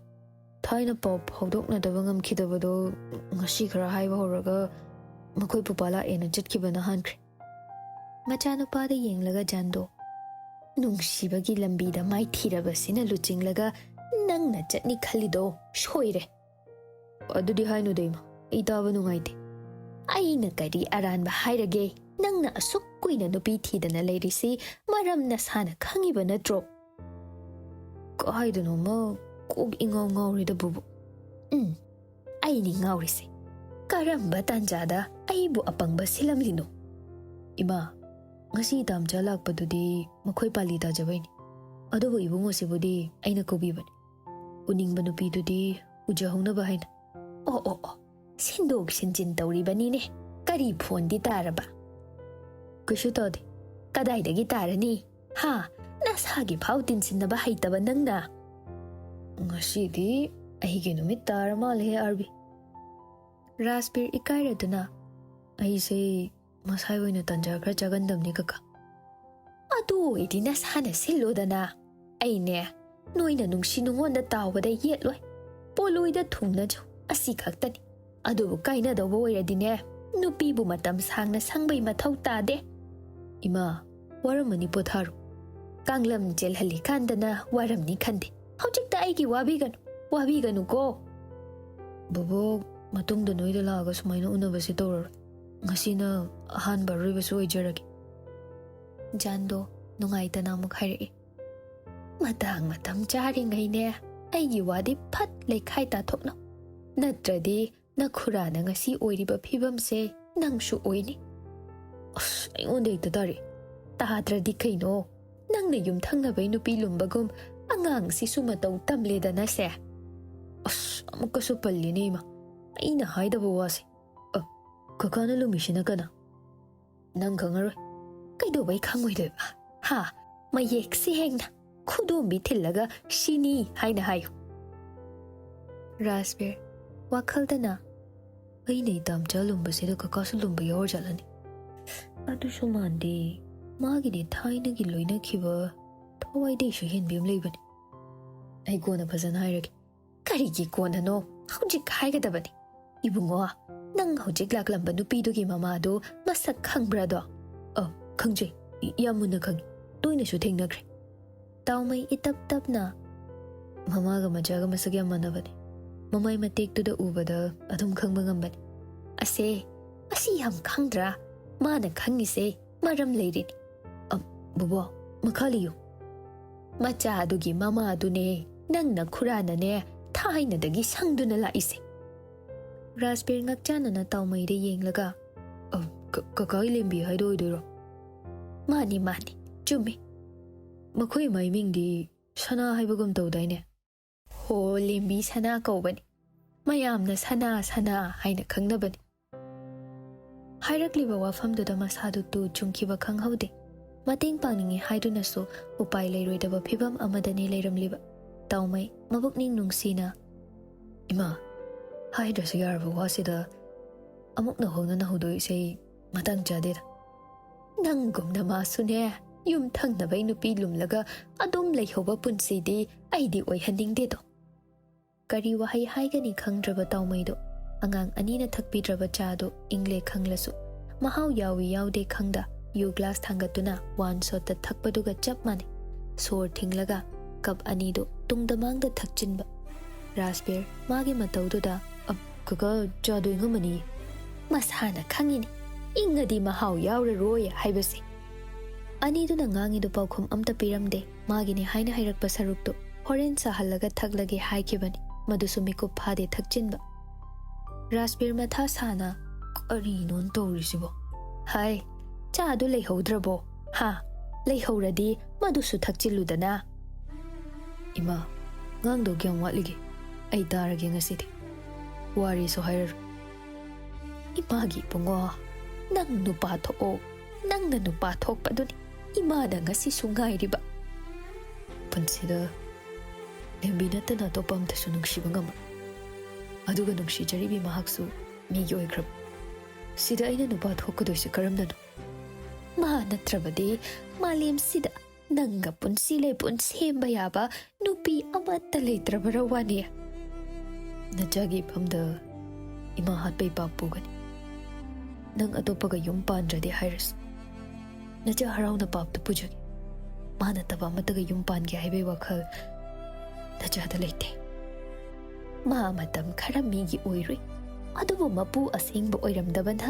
ꯊꯥꯏꯅ ꯄꯥꯎ ꯐꯥꯎꯗꯣꯛꯅꯗꯕ ꯉꯝꯈꯤꯗꯕꯗꯣ ꯉꯁꯤ ꯈꯔ ꯍꯥꯏꯕ ꯍꯧꯔꯒ ꯃꯈꯣꯏ ꯄꯨꯄꯥ ꯂꯥꯛꯑꯦꯅ ꯆꯠꯈꯤꯕꯅ ꯍꯥꯟꯈ꯭ꯔꯦ꯫ ꯃꯆꯥꯅꯨꯄꯥꯗ ꯌꯦꯡꯂꯒ ꯖꯥꯟꯗꯣ, ꯅꯨꯡꯁꯤꯕꯒꯤ ꯂꯝꯕꯤꯗ ꯃꯥꯏꯊꯤꯔꯕꯁꯤꯅ ꯂꯨꯆꯤꯡꯂꯒ, "ꯅꯪꯅ ꯆꯠꯅꯤ ꯈꯜꯂꯤꯗꯣ ꯁꯣꯏꯔꯦ꯫ ꯑꯗꯨꯗꯤ ꯍꯥꯏꯅꯨꯗ ꯏꯃꯥ, ꯑꯩ ꯇꯥꯕ ꯅꯨꯡꯉꯥꯏꯇꯦ꯫ ꯑꯩꯅ ꯀꯔꯤ ꯑꯔꯥꯟꯕ ꯍꯥꯏꯔꯒꯦ? ꯅꯪꯅ ꯑꯁꯨꯛ ꯀꯨꯏꯅ ꯅꯨꯄꯤ ꯊꯤꯗꯅ ꯂꯩꯔꯤꯁꯤ ꯃꯔꯝ ꯅꯁꯥꯅ ꯈꯪꯉꯤꯕ ꯅꯠꯇ꯭ꯔꯣ?" ꯀꯥꯏꯗꯅꯣꯃ ꯀꯣꯛ ꯏꯉꯥꯎ ꯉꯥꯎꯔꯤꯗ ꯕꯨꯕꯨ꯫ ꯎꯝ, ꯑꯩꯅꯤ ꯉꯥꯎꯔꯤꯁꯦ꯫ ꯀꯔꯝꯕ ꯇꯥꯟꯖꯥꯗ ꯑꯩꯕꯨ ꯑꯄꯪꯕ ꯁꯤꯜꯂꯝꯂꯤꯅꯣ? ꯏꯃꯥ, ꯉꯁꯤ ꯇꯥꯝꯆꯥ ꯂꯥꯛꯄꯗꯨꯗꯤ ꯃꯈꯣꯏ ꯄꯥꯂꯤ ꯇꯥꯖꯕꯩꯅꯤ꯫ ꯑꯗꯨꯕꯨ ꯏꯕꯨꯡꯉꯣꯁꯤꯕꯨꯗꯤ ꯑꯩꯅ ꯀꯧꯕꯤꯕꯅꯤ꯫ ꯎꯅꯤꯡꯕ ꯅꯨꯄꯤꯗꯨꯗꯤ ꯎꯖꯍꯧꯅꯕ ꯍꯥꯏꯅ꯫ ꯑꯣ, ꯑꯣ, ꯑꯣ, ꯁꯤꯟꯗꯣꯛ ꯁꯤꯟꯖꯤꯟ ꯇꯧꯔꯤꯕꯅꯤꯅꯦ꯫ ꯀꯔꯤ ꯐꯣꯟꯗꯤ ꯇꯥꯔꯕ? ꯀꯩꯁꯨ ꯇꯥꯗꯦ꯫ ꯀꯗꯥꯏꯗꯒꯤ ꯇꯥꯔꯅꯤ? ꯍꯥ? ꯅꯁꯥꯒꯤ ꯐꯥꯎ ꯇꯤꯟꯁꯤꯟꯅꯕ ꯍꯩꯇꯕ ꯅꯪꯅ? ꯉꯁꯤꯗꯤ ꯑꯩꯒꯤ ꯅꯨꯃꯤꯠ ꯇꯥꯔ ꯃꯥꯜꯂꯦꯍꯦ, ꯑꯥꯔꯕꯤ꯫ ꯔꯥꯖꯕꯤꯔ ꯏꯀꯥꯏꯔꯗꯨꯅ, "ꯑꯩꯁꯦ ꯃꯁꯥꯏ ꯑꯣꯏꯅ ꯇꯟꯖꯥ ꯈꯔ ꯆꯥꯒꯟꯗꯕꯅꯤ, ꯀꯀꯥ꯫" "ꯑꯗꯨ ꯑꯣꯏꯗꯤ ꯅꯁꯥꯅ ꯁꯤꯜꯂꯣꯗꯅ꯫ ꯑꯩꯅꯦ, ꯅꯣꯏꯅ ꯅꯨꯡꯁꯤ ꯅꯨꯡꯉꯣꯟꯗ ꯇꯥꯎꯕꯗ ꯌꯦꯠꯂꯣꯏ꯫ ꯄꯣꯂꯣꯏꯗ ꯊꯨꯡꯅꯖꯧ, ꯑꯁꯤ ꯈꯛꯇꯅꯤ꯫ ꯑꯗꯨꯕꯨ ꯀꯥꯏꯅꯗꯧꯕ ꯑꯣꯏꯔꯗꯤꯅꯦ, ꯅꯨꯄꯤꯕꯨ ꯃꯇꯝ ꯁꯥꯡꯅ ꯁꯪꯕꯩ ꯃꯊꯧ ꯇꯥꯗꯦ꯫" ꯏꯃꯥ, ꯋꯥꯔꯝꯃꯅꯤ, ꯄꯣꯊꯥꯔꯣ꯫ ꯀꯥꯡꯂꯝ ꯆꯦꯜꯍꯜꯂꯤꯀꯥꯟꯗꯅ ꯋꯥꯔꯝꯅꯤ ꯈꯟꯗꯦ꯫ ꯍꯧꯖꯤꯛꯇ ꯑꯩꯒꯤ ꯋꯥꯕꯤꯒꯅꯨ, ꯋꯥꯕꯤꯒꯅꯨꯀꯣ꯫ ꯕꯣꯕꯣꯛ, ꯃꯇꯨꯡꯗ ꯅꯣꯏꯗ ꯂꯥꯛꯑꯒ ꯁꯨꯃꯥꯏꯅ ꯎꯅꯕꯁꯦ ꯇꯧꯔꯔꯣꯏ꯫ ꯉꯁꯤꯅ ꯑꯍꯥꯟꯕ ꯑꯔꯣꯏꯕꯁꯨ ꯑꯣꯏꯖꯔꯒꯦ꯫ ꯖꯥꯟꯗꯣ ꯅꯨꯡꯉꯥꯏꯇꯅ ꯑꯃꯨꯛ ꯍꯥꯏꯔꯛꯏ꯫ ꯃꯇꯥꯡ ꯃꯇꯝ ꯆꯥꯔꯤꯉꯩꯅꯦ, ꯑꯩꯒꯤ ꯋꯥꯗꯤ ꯐꯠ ꯂꯩꯈꯥꯏ ꯇꯥꯊꯣꯛꯅꯧ꯫ ꯅꯠꯇ꯭ꯔꯗꯤ ꯅꯈꯨꯔꯥꯅ ꯉꯁꯤ ꯑꯣꯏꯔꯤꯕ ꯐꯤꯕꯝꯁꯦ ꯅꯪꯁꯨ ꯑꯣꯏꯅꯤ꯫ ꯑꯁ, ꯑꯩꯉꯣꯟꯗ ꯍꯦꯛꯇ ꯇꯥꯔꯛꯑꯦ꯫ ꯇꯥꯗ꯭ꯔꯗꯤ ꯀꯩꯅꯣ? ꯅꯪꯅ ꯌꯨꯝꯊꯪꯅꯕꯩ ꯅꯨꯄꯤ ꯂꯨꯝꯕꯒꯨꯝ ꯑꯉꯥꯡꯁꯤꯁꯨ ꯃꯇꯧ ꯇꯝꯂꯦꯗꯅꯁꯦ꯫ ꯑꯁ, ꯑꯃꯨꯛꯀꯁꯨ ꯄꯜꯂꯤꯅꯦ ꯏꯃꯥ꯫ ꯑꯩꯅ ꯍꯥꯏꯗꯕ ꯋꯥꯁꯦ꯫ ꯑ, ꯀꯀꯥꯅ ꯂꯨꯝꯃꯤꯁꯤꯅ ꯀꯅꯥ? ꯅꯪ ꯈꯪꯉꯔꯣꯏ꯫ ꯀꯩꯗꯧꯕꯩ ꯈꯪꯉꯣꯏꯗꯣꯏꯕ? ꯍꯥ? ꯃꯌꯦꯛ ꯁꯦꯡꯅ ꯈꯨꯗꯣꯝꯕꯤ ꯊꯤꯜꯂꯒ ꯁꯤꯅꯤ ꯍꯥꯏꯅ ꯍꯥꯏꯌꯨ꯫ ꯔꯥꯖꯕꯤꯔ, ꯋꯥꯈꯜꯗꯅ, "ꯑꯩꯅ ꯏꯇꯥꯝꯆꯥ ꯂꯨꯝꯕꯁꯤꯗ ꯀꯀꯥꯁꯨ ꯂꯨꯝꯕ ꯌꯥꯎꯔꯖꯥꯠꯂꯅꯦ?" ꯑꯗꯨꯁꯨ ꯃꯥꯟꯗꯦ꯫ ꯃꯥꯒꯤꯗꯤ ꯊꯥꯏꯅꯒꯤ ꯂꯣꯏꯅꯈꯤꯕ ꯊꯋꯥꯏꯗꯩꯁꯨ ꯍꯦꯟꯕꯤ ꯑꯃ ꯂꯩꯕꯅꯤ꯫ ꯑꯩ ꯀꯣꯟꯅ ꯐꯖꯅ ꯍꯥꯏꯔꯒꯦ꯫ ꯀꯔꯤꯒꯤ ꯀꯣꯟꯅꯅꯣ? ꯍꯧꯖꯤꯛ ꯍꯥꯏꯒꯗꯕꯅꯤ꯫ ꯏꯕꯨꯡꯉꯣ, ꯅꯪ ꯍꯧꯖꯤꯛ ꯂꯥꯛꯂꯝꯕ ꯅꯨꯄꯤꯗꯨꯒꯤ ꯃꯃꯥꯗꯨ ꯃꯁꯛ ꯈꯪꯕ꯭ꯔꯥꯗꯣ? ꯑ, ꯈꯪꯖꯩ꯫ ꯌꯥꯝ ꯃꯨꯟꯅ ꯈꯪꯉꯤ꯫ ꯇꯣꯏꯅꯁꯨ ꯊꯦꯡꯅꯈ꯭ꯔꯦ꯫ ꯇꯥꯎꯃꯩ ꯏꯇꯞ ꯇꯞꯅ, "ꯃꯃꯥꯒ ꯃꯆꯥꯒ ꯃꯁꯛ ꯌꯥꯝ ꯃꯥꯟꯅꯕꯅꯤ꯫ ꯃꯃꯥꯏ ꯃꯇꯦꯛꯇꯨꯗ ꯎꯕꯗ ꯑꯗꯨꯝ ꯈꯪꯕ ꯉꯝꯕꯅꯤ꯫" ꯑꯁꯦ, ꯑꯁꯤ ꯌꯥꯝ ꯈꯪꯗ꯭ꯔꯥ? ꯃꯥꯅ ꯈꯪꯉꯤꯁꯦ ꯃꯔꯝ ꯂꯩꯔꯤꯅꯤ꯫ ꯑ, ꯕꯣꯕꯣ, ꯃꯈꯥ ꯂꯤꯌꯨ꯫ ꯃꯆꯥꯗꯨꯒꯤ ꯃꯃꯥꯗꯨꯅꯦ ꯅꯪꯅ ꯈꯨꯔꯥꯅꯅꯦ ꯊꯥꯏꯅꯗꯒꯤ ꯁꯪꯗꯨꯅ ꯂꯥꯛꯏꯁꯦ꯫ ꯔꯥꯖꯕꯤꯔ ꯉꯛꯆꯥꯟꯅꯅ ꯇꯥꯎꯃꯩꯗ ꯌꯦꯡꯂꯒ, "ꯑ, ꯀ-, ꯀꯀꯥ ꯏꯂꯦꯝꯕꯤ ꯍꯥꯏꯗꯣ ꯑꯣꯏꯗꯣꯏꯔꯣ?" "ꯃꯥꯅꯤ, ꯃꯥꯅꯤ, ꯆꯨꯝꯃꯤ꯫ ꯃꯈꯣꯏ ꯏꯃꯥ ꯏꯃꯤꯡꯗꯤ ꯁꯅꯥ ꯍꯥꯏꯕꯒꯨꯝ ꯇꯧꯗꯥꯏꯅꯦ?" "ꯍꯣ, ꯂꯦꯝꯕꯤ ꯁꯅꯥ ꯀꯧꯕꯅꯤ꯫ ꯃꯌꯥꯝꯅ ꯁꯅꯥ, ꯁꯅꯥ ꯍꯥꯏꯅ ꯈꯪꯅꯕꯅꯤ꯫" ꯍꯥꯏꯔꯛꯂꯤꯕ ꯋꯥꯐꯝꯗꯨꯗ ꯃꯁꯥꯗꯨ ꯇꯨ ꯆꯨꯡꯈꯤꯕ ꯈꯪꯍꯧꯗꯦ꯫ ꯃꯇꯦꯡ ꯄꯥꯡꯅꯤꯡꯏ ꯍꯥꯏꯗꯨꯅꯁꯨ ꯎꯄꯥꯏ ꯂꯩꯔꯣꯏꯗꯕ ꯐꯤꯚꯝ ꯑꯃꯗꯅꯤ ꯂꯩꯔꯝꯂꯤꯕ꯫ ꯇꯥꯎꯃꯩ ꯃꯕꯨꯛꯅꯤꯡ ꯅꯨꯡꯁꯤꯅ, "ꯏꯃꯥ, ꯍꯥꯏꯗ꯭ꯔꯁꯨ ꯌꯥꯔꯕ ꯋꯥꯁꯤꯗ ꯑꯃꯨꯛꯅ ꯍꯣꯡꯅꯅ ꯍꯧꯗꯣꯛꯏꯁꯦ ꯃꯇꯥꯡ ꯆꯥꯗꯦꯗ꯫ ꯅꯪꯒꯨꯝꯅ ꯃꯥꯁꯨꯅꯦ, ꯌꯨꯝ ꯊꯪꯅꯕꯩ ꯅꯨꯄꯤ ꯂꯨꯝꯂꯒ ꯑꯗꯨꯝ ꯂꯩꯍꯧꯕ ꯄꯨꯟꯁꯤꯗꯤ ꯑꯩꯗꯤ ꯑꯣꯏꯍꯟꯅꯤꯡꯗꯦꯗꯣ꯫" ꯀꯔꯤ ꯋꯥꯍꯩ ꯍꯥꯏꯒꯅꯤ ꯈꯪꯗ꯭ꯔꯕ ꯇꯥꯎꯃꯩꯗꯣ ꯑꯉꯥꯡ ꯑꯅꯤꯅ ꯊꯛꯄꯤꯗ꯭ꯔꯕ ꯆꯥꯗꯣ ꯏꯪꯂꯦ ꯈꯪꯂꯁꯨ ꯃꯍꯥꯎ ꯌꯥꯎꯏ ꯌꯥꯎꯗꯦ ꯈꯪꯗ ꯌꯨ ꯒ꯭ꯂꯥꯁ ꯊꯥꯡꯒꯠꯇꯨꯅ ꯋꯥꯟ ꯁꯣꯠꯇ ꯊꯛꯄꯗꯨꯒ ꯆꯞ ꯃꯥꯟꯅꯩ꯫ ꯁꯣꯔ ꯊꯤꯡꯂꯒ ꯀꯞ ꯑꯅꯤꯗꯨ ꯇꯨꯡꯗ ꯃꯥꯡꯗ ꯊꯛꯆꯤꯟꯕ꯫ ꯔꯥꯖꯕꯤꯔ ꯃꯥꯒꯤ ꯃꯇꯧꯗꯨꯗ, "ꯑ, ꯀꯀꯥ, ꯆꯥꯗꯣ ꯏꯪꯉꯝꯃꯅꯤ꯫" ꯃꯁꯥꯅ ꯈꯪꯉꯤꯅꯤ, ꯏꯪꯉꯗꯤ ꯃꯍꯥꯎ ꯌꯥꯎꯔꯔꯣꯏ ꯍꯥꯏꯕꯁꯦ꯫ ꯑꯅꯤꯗꯨꯅ ꯉꯥꯡꯉꯤꯗꯨ ꯄꯥꯎꯈꯨꯝ ꯑꯝꯇ ꯄꯤꯔꯝꯗꯦ꯫ ꯃꯥꯒꯤꯅꯤ ꯍꯥꯏꯅ ꯍꯥꯏꯔꯛꯄ ꯁꯔꯨꯛꯇꯨ ꯍꯣꯔꯦꯟ ꯁꯥꯍꯜꯂꯒ ꯊꯛꯂꯒꯦ ꯍꯥꯏꯈꯤꯕꯅꯤ꯫ ꯃꯗꯨꯁꯨ ꯃꯤꯀꯨꯞ ꯐꯥꯗꯦ ꯊꯛꯆꯤꯟꯕ꯫ ꯔꯥꯖꯕꯤꯔ ꯃꯊꯥ ꯁꯥꯅ, "ꯀꯔꯤꯅꯣ ꯇꯧꯔꯤꯁꯤꯕꯣ?" ꯍꯥꯏ, "ꯆꯥꯗꯨ ꯂꯩꯍꯧꯗ꯭ꯔꯕꯣ? ꯍꯥ? ꯂꯩꯍꯧꯔꯗꯤ ꯃꯗꯨꯁꯨ ꯊꯛꯆꯤꯜꯂꯨꯗꯅ꯫" "ꯏꯃꯥ, ꯉꯥꯡꯗꯧ ꯀꯌꯥꯝ ꯋꯥꯠꯂꯤꯒꯦ? ꯑꯩ ꯇꯥꯔꯒꯦ ꯉꯁꯤꯗꯤ꯫ ꯋꯥꯔꯤꯁꯨ ꯍꯥꯏꯔꯔꯣꯏ꯫" "ꯏꯃꯥꯒꯤ ꯏꯕꯨꯡꯉꯣ, ꯅꯪ ꯅꯨꯄꯥ ꯊꯣꯛꯑꯣ꯫ ꯅꯪꯅ ꯅꯨꯄꯥ ꯊꯣꯛꯄꯗꯨꯅꯤ ꯏꯃꯥꯅ ꯉꯁꯤꯁꯨ ꯉꯥꯏꯔꯤꯕ꯫" "ꯄꯨꯟꯁꯤꯗ ꯂꯦꯝꯕꯤ ꯅꯠꯇꯅ ꯑꯇꯣꯞꯄ ꯑꯝꯇꯁꯨ ꯅꯨꯡꯁꯤꯕ ꯉꯝꯃꯣꯏ꯫ ꯑꯗꯨꯒ ꯅꯨꯡꯁꯤꯖꯔꯤꯕꯤ ꯃꯍꯥꯛꯁꯨ ꯃꯤꯒꯤ ꯑꯣꯏꯈ꯭ꯔꯕ꯫ ꯁꯤꯗ ꯑꯩꯅ ꯅꯨꯄꯥ ꯊꯣꯛꯀꯗꯣꯏꯁꯦ ꯀꯔꯝꯅꯅꯣ?" "ꯃꯥ ꯅꯠꯇ꯭ꯔꯕꯗꯤ ꯃꯥꯂꯦꯝꯁꯤꯗ ꯅꯪꯒ ꯄꯨꯟꯁꯤ ꯂꯩꯄꯨꯟ ꯁꯦꯝꯕ ꯌꯥꯕ ꯅꯨꯄꯤ ꯑꯃꯠꯇ ꯂꯩꯇ꯭ꯔꯕꯔ ꯋꯥꯅꯤ?" ꯅꯆꯥꯒꯤ ꯏꯐꯝꯗ ꯏꯃꯥ ꯍꯥꯠꯄꯩ ꯄꯥꯞ ꯄꯨꯒꯅꯤ꯫ ꯅꯪ ꯑꯇꯣꯞꯄꯒ ꯌꯨꯝ ꯄꯥꯟꯗ꯭ꯔꯗꯤ ꯍꯥꯏꯔꯁꯨ, ꯅꯆꯥ ꯍꯔꯥꯎꯅ ꯄꯥꯞꯇꯨ ꯄꯨꯖꯒꯦ꯫ ꯃꯥꯟꯅꯗꯕ ꯑꯃꯠꯇꯒ ꯌꯨꯝ ꯄꯥꯟꯒꯦ ꯍꯥꯏꯕꯩ ꯋꯥꯈꯜ ꯅꯆꯥꯗ ꯂꯩꯇꯦ꯫ ꯃꯥ ꯃꯇꯝ ꯈꯔ ꯃꯤꯒꯤ ꯑꯣꯏꯔꯨꯏ, ꯑꯗꯨꯕꯨ ꯃꯄꯨ ꯑꯁꯦꯡꯕ ꯑꯣꯏꯔꯝꯗꯕꯅ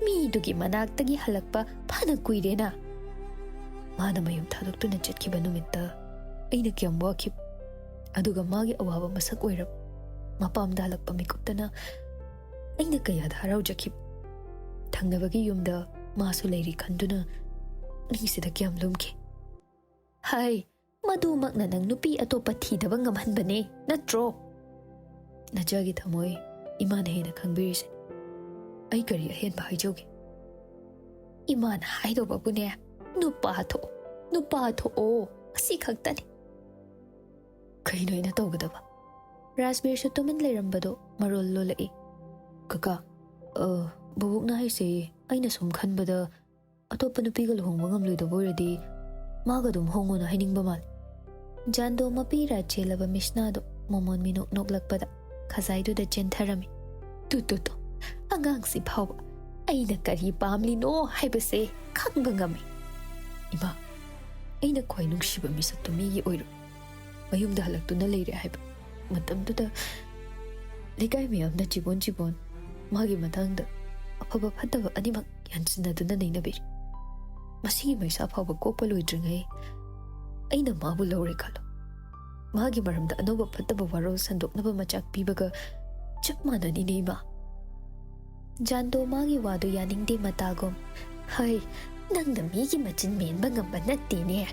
ꯃꯤꯗꯨꯒꯤ ꯃꯅꯥꯛꯇꯒꯤ ꯍꯜꯂꯛꯄ ꯐꯅ ꯀꯨꯏꯔꯦꯅ꯫ ꯃꯥꯅ ꯃꯌꯨꯝ ꯊꯥꯗꯣꯛꯇꯨꯅ ꯆꯠꯈꯤꯕ ꯅꯨꯃꯤꯠꯇ ꯑꯩꯅ ꯀꯌꯥꯝ ꯋꯥꯈꯤꯕ, ꯑꯗꯨꯒ ꯃꯥꯒꯤ ꯑꯋꯥꯕ ꯃꯁꯛ ꯑꯣꯏꯔꯕ ꯃꯄꯥꯝꯗ ꯍꯜꯂꯛꯄ ꯃꯤꯀꯨꯞꯇꯅ ꯑꯩꯅ ꯀꯌꯥꯗ ꯍꯔꯥꯎꯖꯈꯤꯕ꯫ ꯊꯪꯅꯕꯒꯤ ꯌꯨꯝꯗ ꯃꯥꯁꯨ ꯂꯩꯔꯤ ꯈꯟꯗꯨꯅ ꯅꯤꯡꯁꯤꯗ ꯀꯌꯥꯝ ꯂꯨꯝꯈꯤ꯫ ꯍꯥꯏ, ꯃꯗꯨꯃꯛꯅ ꯅꯪ ꯅꯨꯄꯤ ꯑꯇꯣꯞꯄ ꯊꯤꯗꯕ ꯉꯝꯍꯟꯕꯅꯦ, ꯅꯠꯇ꯭ꯔꯣ? ꯅꯆꯥꯒꯤ ꯊꯃꯣꯏ ꯏꯃꯥꯅ ꯍꯦꯟꯅ ꯈꯪꯕꯤꯔꯤꯁꯦ꯫ ꯑꯩ ꯀꯔꯤ ꯑꯍꯦꯟꯕ ꯍꯥꯏꯖꯧꯒꯦ? ꯏꯃꯥꯅ ꯍꯥꯏꯗꯧꯕꯕꯨꯅꯦ, ꯅꯨꯄꯥ ꯊꯣꯛꯑꯣ, ꯅꯨꯄꯥ ꯊꯣꯛꯑꯣ, ꯑꯁꯤ ꯈꯛꯇꯅꯤ꯫ ꯀꯩꯅꯣ ꯑꯩꯅ ꯇꯧꯒꯗꯕ? ꯔꯥꯖꯕꯤꯔꯁꯨ ꯇꯨꯃꯤꯟ ꯂꯩꯔꯝꯕꯗꯣ ꯃꯔꯣꯜ ꯂꯣꯜꯂꯛꯏ꯫ ꯀꯀꯥ, ꯑ, ꯕꯣꯕꯣꯛꯅ ꯍꯥꯏꯁꯦ, ꯑꯩꯅ ꯁꯨꯝ ꯈꯟꯕꯗ ꯑꯇꯣꯞꯄ ꯅꯨꯄꯤꯒ ꯂꯨꯍꯣꯡꯕ ꯉꯝꯂꯣꯏꯗꯕ ꯑꯣꯏꯔꯗꯤ ꯃꯥꯒ ꯑꯗꯨꯝ ꯍꯣꯡꯉꯣꯅ ꯍꯥꯏꯅꯤꯡꯕ ꯃꯥꯜꯂꯦ꯫ ꯖꯥꯟꯗꯣ ꯃꯄꯤ ꯔꯥ ꯆꯦꯜꯂꯕ ꯃꯤꯁꯅꯥꯗꯣ ꯃꯃꯣꯟ ꯃꯤꯅꯣꯛ ꯅꯣꯛꯂꯛꯄꯗ ꯈꯖꯥꯏꯗꯨꯗ ꯆꯦꯟꯊꯔꯝꯃꯤ꯫ ꯇꯨ, ꯇꯨ, ꯇꯨ, ꯑꯉꯥꯡꯁꯤ ꯐꯥꯎꯕ ꯑꯩꯅ ꯀꯔꯤ ꯄꯥꯝꯂꯤꯅꯣ ꯍꯥꯏꯕꯁꯦ ꯈꯪꯕ ꯉꯝꯃꯤ꯫ ꯏꯃꯥ, ꯑꯩꯅ ꯈ꯭ꯋꯥꯏ ꯅꯨꯡꯁꯤꯕ ꯃꯤꯁꯛꯇꯨ ꯃꯤꯒꯤ ꯑꯣꯏꯔꯣ꯫ ꯃꯌꯨꯝꯗ ꯍꯜꯂꯛꯇꯨꯅ ꯂꯩꯔꯦ ꯍꯥꯏꯕ ꯃꯇꯝꯗꯨꯗ ꯂꯩꯀꯥꯏ ꯃꯌꯥꯝꯅ ꯆꯤꯕꯣꯟ ꯆꯤꯕꯣꯟ ꯃꯥꯒꯤ ꯃꯇꯥꯡꯗ ꯑꯐꯕ ꯐꯠꯇꯕ ꯑꯅꯤꯃꯛ ꯌꯥꯟꯁꯤꯟꯅꯗꯨꯅ ꯅꯩꯅꯕꯤꯔꯤ꯫ ꯃꯁꯤꯒꯤ ꯃꯩꯁꯥ ꯐꯥꯎꯕ ꯀꯣꯛꯄ ꯂꯣꯏꯗ꯭ꯔꯤꯉꯩ ꯑꯩꯅ ꯃꯥꯕꯨ ꯂꯧꯔꯦ ꯈꯜꯂꯣ꯫ ꯃꯥꯒꯤ ꯃꯔꯝꯗ ꯑꯅꯧꯕ ꯐꯠꯇꯕ ꯋꯥꯔꯣꯜ ꯁꯟꯗꯣꯛꯅꯕ ꯃꯆꯥꯛ ꯄꯤꯕꯒ ꯆꯞ ꯃꯥꯟꯅꯅꯤꯅꯦ, ꯏꯃꯥ꯫ ꯖꯥꯟꯗꯣ ꯃꯥꯒꯤ ꯋꯥꯗꯨ ꯌꯥꯅꯤꯡꯗꯦ ꯃꯇꯥꯒꯨꯝ꯫ ꯍꯩ, ꯅꯪꯅ ꯃꯤꯒꯤ ꯃꯆꯤꯟ ꯃꯦꯟꯕ ꯉꯝꯕ ꯅꯠꯇꯦꯅꯦ꯫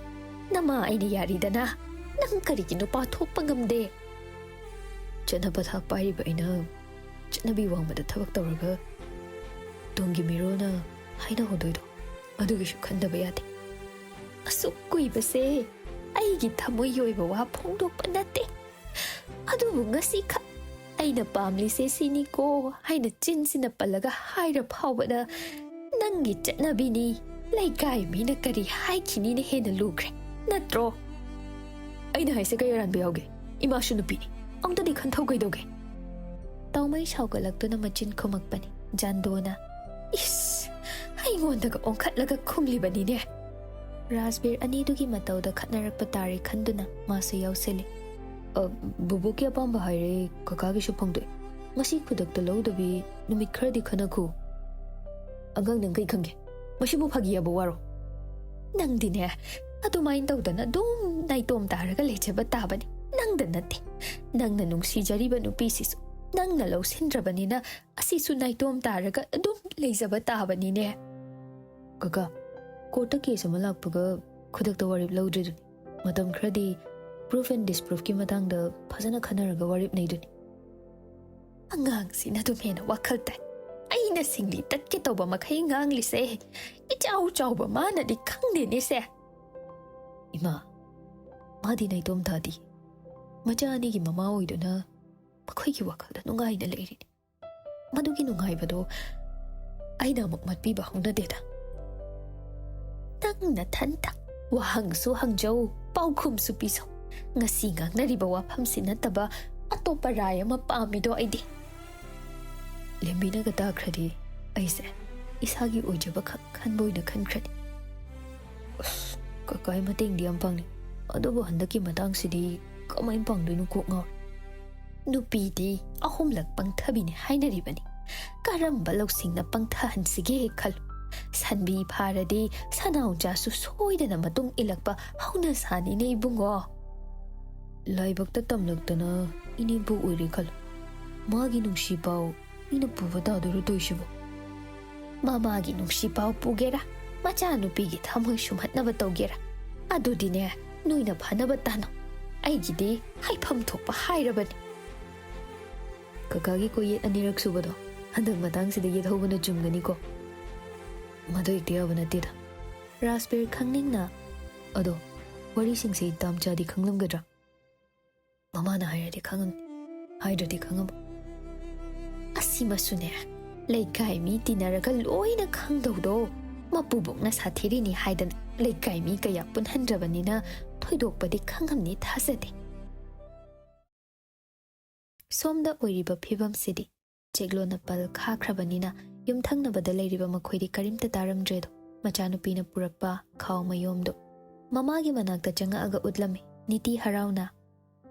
ꯅꯃꯥ ꯑꯩꯅ ꯌꯥꯔꯤꯗꯅ, ꯅꯪ ꯀꯔꯤꯒꯤ ꯅꯨꯄꯥ ꯊꯣꯛꯄ ꯉꯝꯗꯦ? ꯆꯠꯅ ꯄꯊꯥꯞ ꯄꯥꯏꯔꯤꯕ ꯑꯩꯅ ꯆꯠꯅꯕꯤ ꯋꯥꯡꯃꯗ ꯊꯕꯛ ꯇꯧꯔꯒ ꯇꯨꯡꯒꯤ ꯃꯤꯔꯣꯜꯅ ꯍꯥꯏꯅꯍꯧꯗꯣꯏꯗꯣ ꯑꯗꯨꯒꯤꯁꯨ ꯈꯟꯗꯕ ꯌꯥꯗꯦ꯫ ꯑꯁꯨꯛ ꯀꯨꯏꯕꯁꯦ ꯑꯩꯒꯤ ꯊꯃꯣꯏꯒꯤ ꯑꯣꯏꯕ ꯋꯥ ꯐꯣꯡꯗꯣꯛꯄ ꯅꯠꯇꯦ, ꯑꯗꯨꯕꯨ ꯉꯁꯤꯈꯛ ꯑꯩꯅ ꯄꯥꯝꯂꯤꯁꯦ ꯁꯤꯅꯤꯀꯣ ꯍꯥꯏꯅ ꯆꯤꯟꯁꯤꯅ ꯄꯜꯂꯒ ꯍꯥꯏꯔ ꯐꯥꯎꯕꯗ ꯅꯪꯒꯤ ꯆꯠꯅꯕꯤꯅꯤ, ꯂꯩꯀꯥꯏ ꯃꯤꯅ ꯀꯔꯤ ꯍꯥꯏꯈꯤꯅꯤꯅ ꯍꯦꯟꯅ ꯂꯨꯈ꯭ꯔꯦ, ꯅꯠꯇ꯭ꯔꯣ? ꯑꯩꯅ ꯍꯥꯏꯁꯦ ꯀꯩ ꯑꯔꯥꯟꯕ ꯌꯥꯎꯒꯦ? ꯏꯃꯥꯁꯨ ꯅꯨꯄꯤꯅꯤ, ꯑꯃꯨꯛꯇꯗꯤ ꯈꯟꯊꯧ ꯀꯩꯗꯧꯒꯦ? ꯇꯥꯎꯃꯩ ꯁꯥꯎꯒꯠꯂꯛꯇꯨꯅ ꯃꯆꯤꯟ ꯈꯨꯝꯃꯛꯄꯅꯤ꯫ ꯖꯥꯟꯗꯣꯅ, "ꯏꯁ, ꯑꯩꯉꯣꯟꯗꯒ ꯑꯣꯟꯈꯠꯂꯒ ꯈꯨꯝꯂꯤꯕꯅꯤꯅꯦ!" ꯔꯥꯖꯕꯤꯔ ꯑꯅꯤꯗꯨꯒꯤ ꯃꯇꯧꯗ ꯈꯠꯅꯔꯛꯄ ꯇꯥꯔꯦ ꯈꯟꯗꯨꯅ ꯃꯥꯁꯨ ꯌꯥꯎꯁꯤꯜꯂꯤ꯫ "ꯑ, ꯕꯨꯕꯣꯛꯀꯤ ꯑꯄꯥꯝꯕ ꯍꯥꯏꯔꯦ, ꯀꯀꯥꯒꯤꯁꯨ ꯐꯣꯡꯗꯣꯛꯑꯦ꯫ ꯉꯁꯤ ꯈꯨꯗꯛꯇ ꯂꯧꯗꯕꯤ ꯅꯨꯃꯤꯠ ꯈꯔꯗꯤ ꯈꯟꯅꯈꯣ꯫ ꯑꯉꯥꯡ ꯅꯪ ꯀꯩ ꯈꯪꯒꯦ? ꯃꯁꯤꯕꯨ ꯐꯥꯒꯤ ꯌꯥꯕ ꯋꯥꯔꯣ?" "ꯅꯪꯗꯤꯅꯦ, ꯑꯗꯨꯃꯥꯏꯅ ꯇꯧꯗꯅ ꯑꯗꯨꯝ ꯅꯥꯏꯇꯣꯝ ꯇꯥꯔꯒ ꯂꯩꯖꯕ ꯇꯥꯕꯅꯤ꯫ ꯅꯪꯗ ꯅꯠꯇꯦ, ꯅꯪꯅ ꯅꯨꯡꯁꯤꯖꯔꯤꯕ ꯅꯨꯄꯤꯁꯤꯁꯨ, ꯅꯪꯅ ꯂꯧꯁꯤꯟꯗ꯭ꯔꯕꯅꯤꯅ ꯑꯁꯤꯁꯨ ꯅꯥꯏꯇꯣꯝ ꯇꯥꯔꯒ ꯑꯗꯨꯝ ꯂꯩꯖꯕ ꯇꯥꯕꯅꯤꯅꯦ꯫" "ꯀꯀꯥ, ꯀꯣꯔꯠꯇ ꯀꯦꯁ ꯑꯃ ꯂꯥꯛꯄꯒ ꯈꯨꯗꯛꯇ ꯋꯥꯔꯦꯞ ꯂꯧꯗ꯭ꯔꯤꯗꯨꯅꯤ꯫ ꯃꯇꯝ ꯈꯔꯗꯤ proof and disproofꯀꯤ ꯃꯇꯥꯡꯗ ꯐꯖꯅ ꯈꯟꯅꯔꯒ ꯋꯥꯔꯦꯞ ꯅꯩꯗꯨꯅꯤ꯫" "ꯑꯉꯥꯡꯁꯤꯅ ꯑꯗꯨꯝ ꯍꯦꯟꯅ ꯋꯥꯈꯜ ꯇꯥꯏ꯫ ꯑꯩꯅ ꯁꯤꯡꯂꯤ ꯇꯠꯀꯦ ꯇꯧꯕ ꯃꯈꯩ ꯉꯥꯡꯂꯤꯁꯦ, ꯏꯆꯥꯎ ꯆꯥꯎꯕ ꯃꯥꯅꯗꯤ ꯈꯪꯗꯦꯅꯦ ꯁꯦ꯫" "ꯏꯃꯥ, ꯃꯥꯗꯤ ꯅꯥꯏꯇꯣꯝ ꯇꯥꯗꯤ꯫ ꯃꯆꯥ ꯑꯅꯤꯒꯤ ꯃꯃꯥ ꯑꯣꯏꯗꯨꯅ ꯃꯈꯣꯏꯒꯤ ꯋꯥꯈꯜꯗ ꯅꯨꯡꯉꯥꯏꯅ ꯂꯩꯔꯤꯅꯤ꯫ ꯃꯗꯨꯒꯤ ꯅꯨꯡꯉꯥꯏꯕꯗꯣ ꯑꯩꯅ ꯑꯃꯨꯛ ꯃꯠꯄꯤꯕ ꯍꯧꯅꯗꯦꯗ꯫" "ꯅꯪ ꯅꯊꯟꯇ ꯋꯥꯍꯪꯁꯨ ꯍꯪꯖꯧ, ꯄꯥꯎꯈꯨꯝꯁꯨ ꯄꯤꯖꯧ꯫ ꯉꯁꯤ ꯉꯥꯡꯅꯔꯤꯕ ꯋꯥꯐꯝꯁꯤ ꯅꯠꯇꯕ ꯑꯇꯣꯞꯄ ꯔꯥꯏ ꯑꯃ ꯄꯥꯝꯃꯤꯗꯣ ꯑꯩꯗꯤ꯫" ꯂꯦꯝꯕꯤꯅꯒ ꯇꯥꯈ꯭ꯔꯗꯤ ꯑꯩꯁꯦ ꯏꯁꯥꯒꯤ ꯑꯣꯏꯖꯕ ꯈꯛ ꯈꯟꯕ ꯑꯣꯏꯅ ꯈꯟꯈ꯭ꯔꯅꯤ꯫ "ꯑꯁ, ꯀꯀꯥꯒꯤ ꯃꯇꯦꯡꯗꯤ ꯌꯥꯝ ꯄꯥꯡꯅꯤꯡ, ꯑꯗꯨꯕꯨ ꯍꯟꯗꯛꯀꯤ ꯃꯇꯥꯡꯁꯤꯗꯤ ꯀꯃꯥꯏꯅ ꯄꯥꯡꯗꯣꯏꯅꯣ ꯀꯣꯛ ꯉꯥꯎꯔꯦ꯫" "ꯅꯨꯄꯤꯗꯤ ꯑꯍꯨꯝꯂꯛ ꯄꯪꯊꯕꯤꯅꯤ ꯍꯥꯏꯅꯔꯤꯕꯅꯤ꯫ ꯀꯔꯝꯕ ꯂꯧꯁꯤꯡꯅ ꯄꯪꯊꯍꯟꯁꯤꯒꯦ ꯈꯜꯂꯨ꯫ ꯁꯟꯕꯤ ꯐꯥꯔꯗꯤ ꯁꯅꯥꯎꯖꯥꯁꯨ ꯁꯣꯏꯗꯅ ꯃꯇꯨꯡ ꯏꯜꯂꯛꯄ ꯍꯧꯅꯁꯥꯅꯤꯅꯦ ꯏꯕꯨꯡꯉꯣ꯫" "ꯂꯥꯏꯕꯛꯇ ꯇꯝꯂꯛꯇꯅ ꯏꯅꯦꯝꯕꯣꯛ ꯑꯣꯏꯔꯦ ꯈꯜꯂꯨ꯫ ꯃꯥꯒꯤ ꯅꯨꯡꯁꯤ ꯄꯥꯎ ꯃꯤꯅ ꯄꯨꯕ ꯇꯥꯗꯣꯏꯔꯣ ꯇꯧꯏꯁꯤꯕꯣ?" "ꯃꯃꯥꯒꯤ ꯅꯨꯡꯁꯤ ꯄꯥꯎ ꯄꯨꯒꯦꯔꯥ, ꯃꯆꯥꯅꯨꯄꯤꯒꯤ ꯊꯃꯣꯏ ꯁꯨꯝꯍꯠꯅꯕ ꯇꯧꯒꯦꯔꯥ, ꯑꯗꯨꯗꯤꯅꯦ, ꯅꯣꯏꯅ ꯐꯅꯕ ꯇꯥꯅꯧ꯫ ꯑꯩꯒꯤꯗꯤ ꯍꯥꯏꯐꯝ ꯊꯣꯛꯄ ꯍꯥꯏꯔꯕꯅꯤ꯫" "ꯀꯀꯥꯒꯤ ꯀꯣꯌꯦꯠ ꯑꯅꯤꯔꯛ ꯁꯨꯕꯗꯣ ꯍꯟꯗꯛ ꯃꯇꯥꯡꯁꯤꯗ ꯌꯦꯠꯍꯧꯕꯅ ꯆꯨꯝꯒꯅꯤꯀꯣ?" "ꯃꯗꯨ ꯍꯦꯛꯇ ꯌꯥꯕ ꯅꯠꯇꯦꯗ꯫" ꯔꯥꯖꯕꯤꯔ ꯈꯪꯅꯤꯡꯅ, "ꯑꯗꯣ ꯋꯥꯔꯤꯁꯤꯡꯁꯦ ꯇꯥꯝꯆꯥꯗꯤ ꯈꯪꯂꯝꯒꯗ꯭ꯔꯥ?" "ꯃꯃꯥꯅ ꯍꯥꯏꯔꯗꯤ ꯈꯪꯉꯝꯅꯤ, ꯍꯥꯏꯗ꯭ꯔꯗꯤ ꯈꯪꯉꯝꯃꯣꯏ꯫" "ꯑꯁꯤꯃꯁꯨꯅꯦ, ꯂꯩꯀꯥꯏ ꯃꯤ ꯇꯤꯟꯅꯔꯒ ꯂꯣꯏꯅ ꯈꯪꯗꯧꯗꯣ꯫ ꯃꯄꯨꯕꯣꯛꯅ ꯁꯥꯊꯤꯔꯤꯅꯤ ꯍꯥꯏꯗꯅ ꯂꯩꯀꯥꯏ ꯃꯤ ꯀꯌꯥ ꯄꯨꯟꯍꯟꯗ꯭ꯔꯕꯅꯤꯅ ꯊꯣꯏꯗꯣꯛꯄꯗꯤ ꯈꯪꯉꯝꯅꯤ ꯊꯥꯖꯗꯦ꯫" ꯁꯣꯝꯗ ꯑꯣꯏꯔꯤꯕ ꯐꯤꯕꯝꯁꯤꯗꯤ ꯆꯦꯛꯂꯣꯟꯅ ꯄꯜ ꯈꯥꯈ꯭ꯔꯕꯅꯤꯅ ꯌꯨꯝꯊꯪꯅꯕꯗ ꯂꯩꯔꯤꯕ ꯃꯈꯣꯏꯗꯤ ꯀꯔꯤꯝꯇ ꯇꯥꯔꯝꯗ꯭ꯔꯦꯗꯣ꯫ ꯃꯆꯥꯅꯨꯄꯤꯅ ꯄꯨꯔꯛꯄ ꯈꯥꯎ ꯃꯌꯣꯝꯗꯣ ꯃꯃꯥꯒꯤ ꯃꯅꯥꯛꯇ ꯆꯪꯉꯛꯑꯒ ꯎꯠꯂꯝꯃꯤ꯫ ꯅꯤꯇꯤ ꯍꯔꯥꯎꯅ,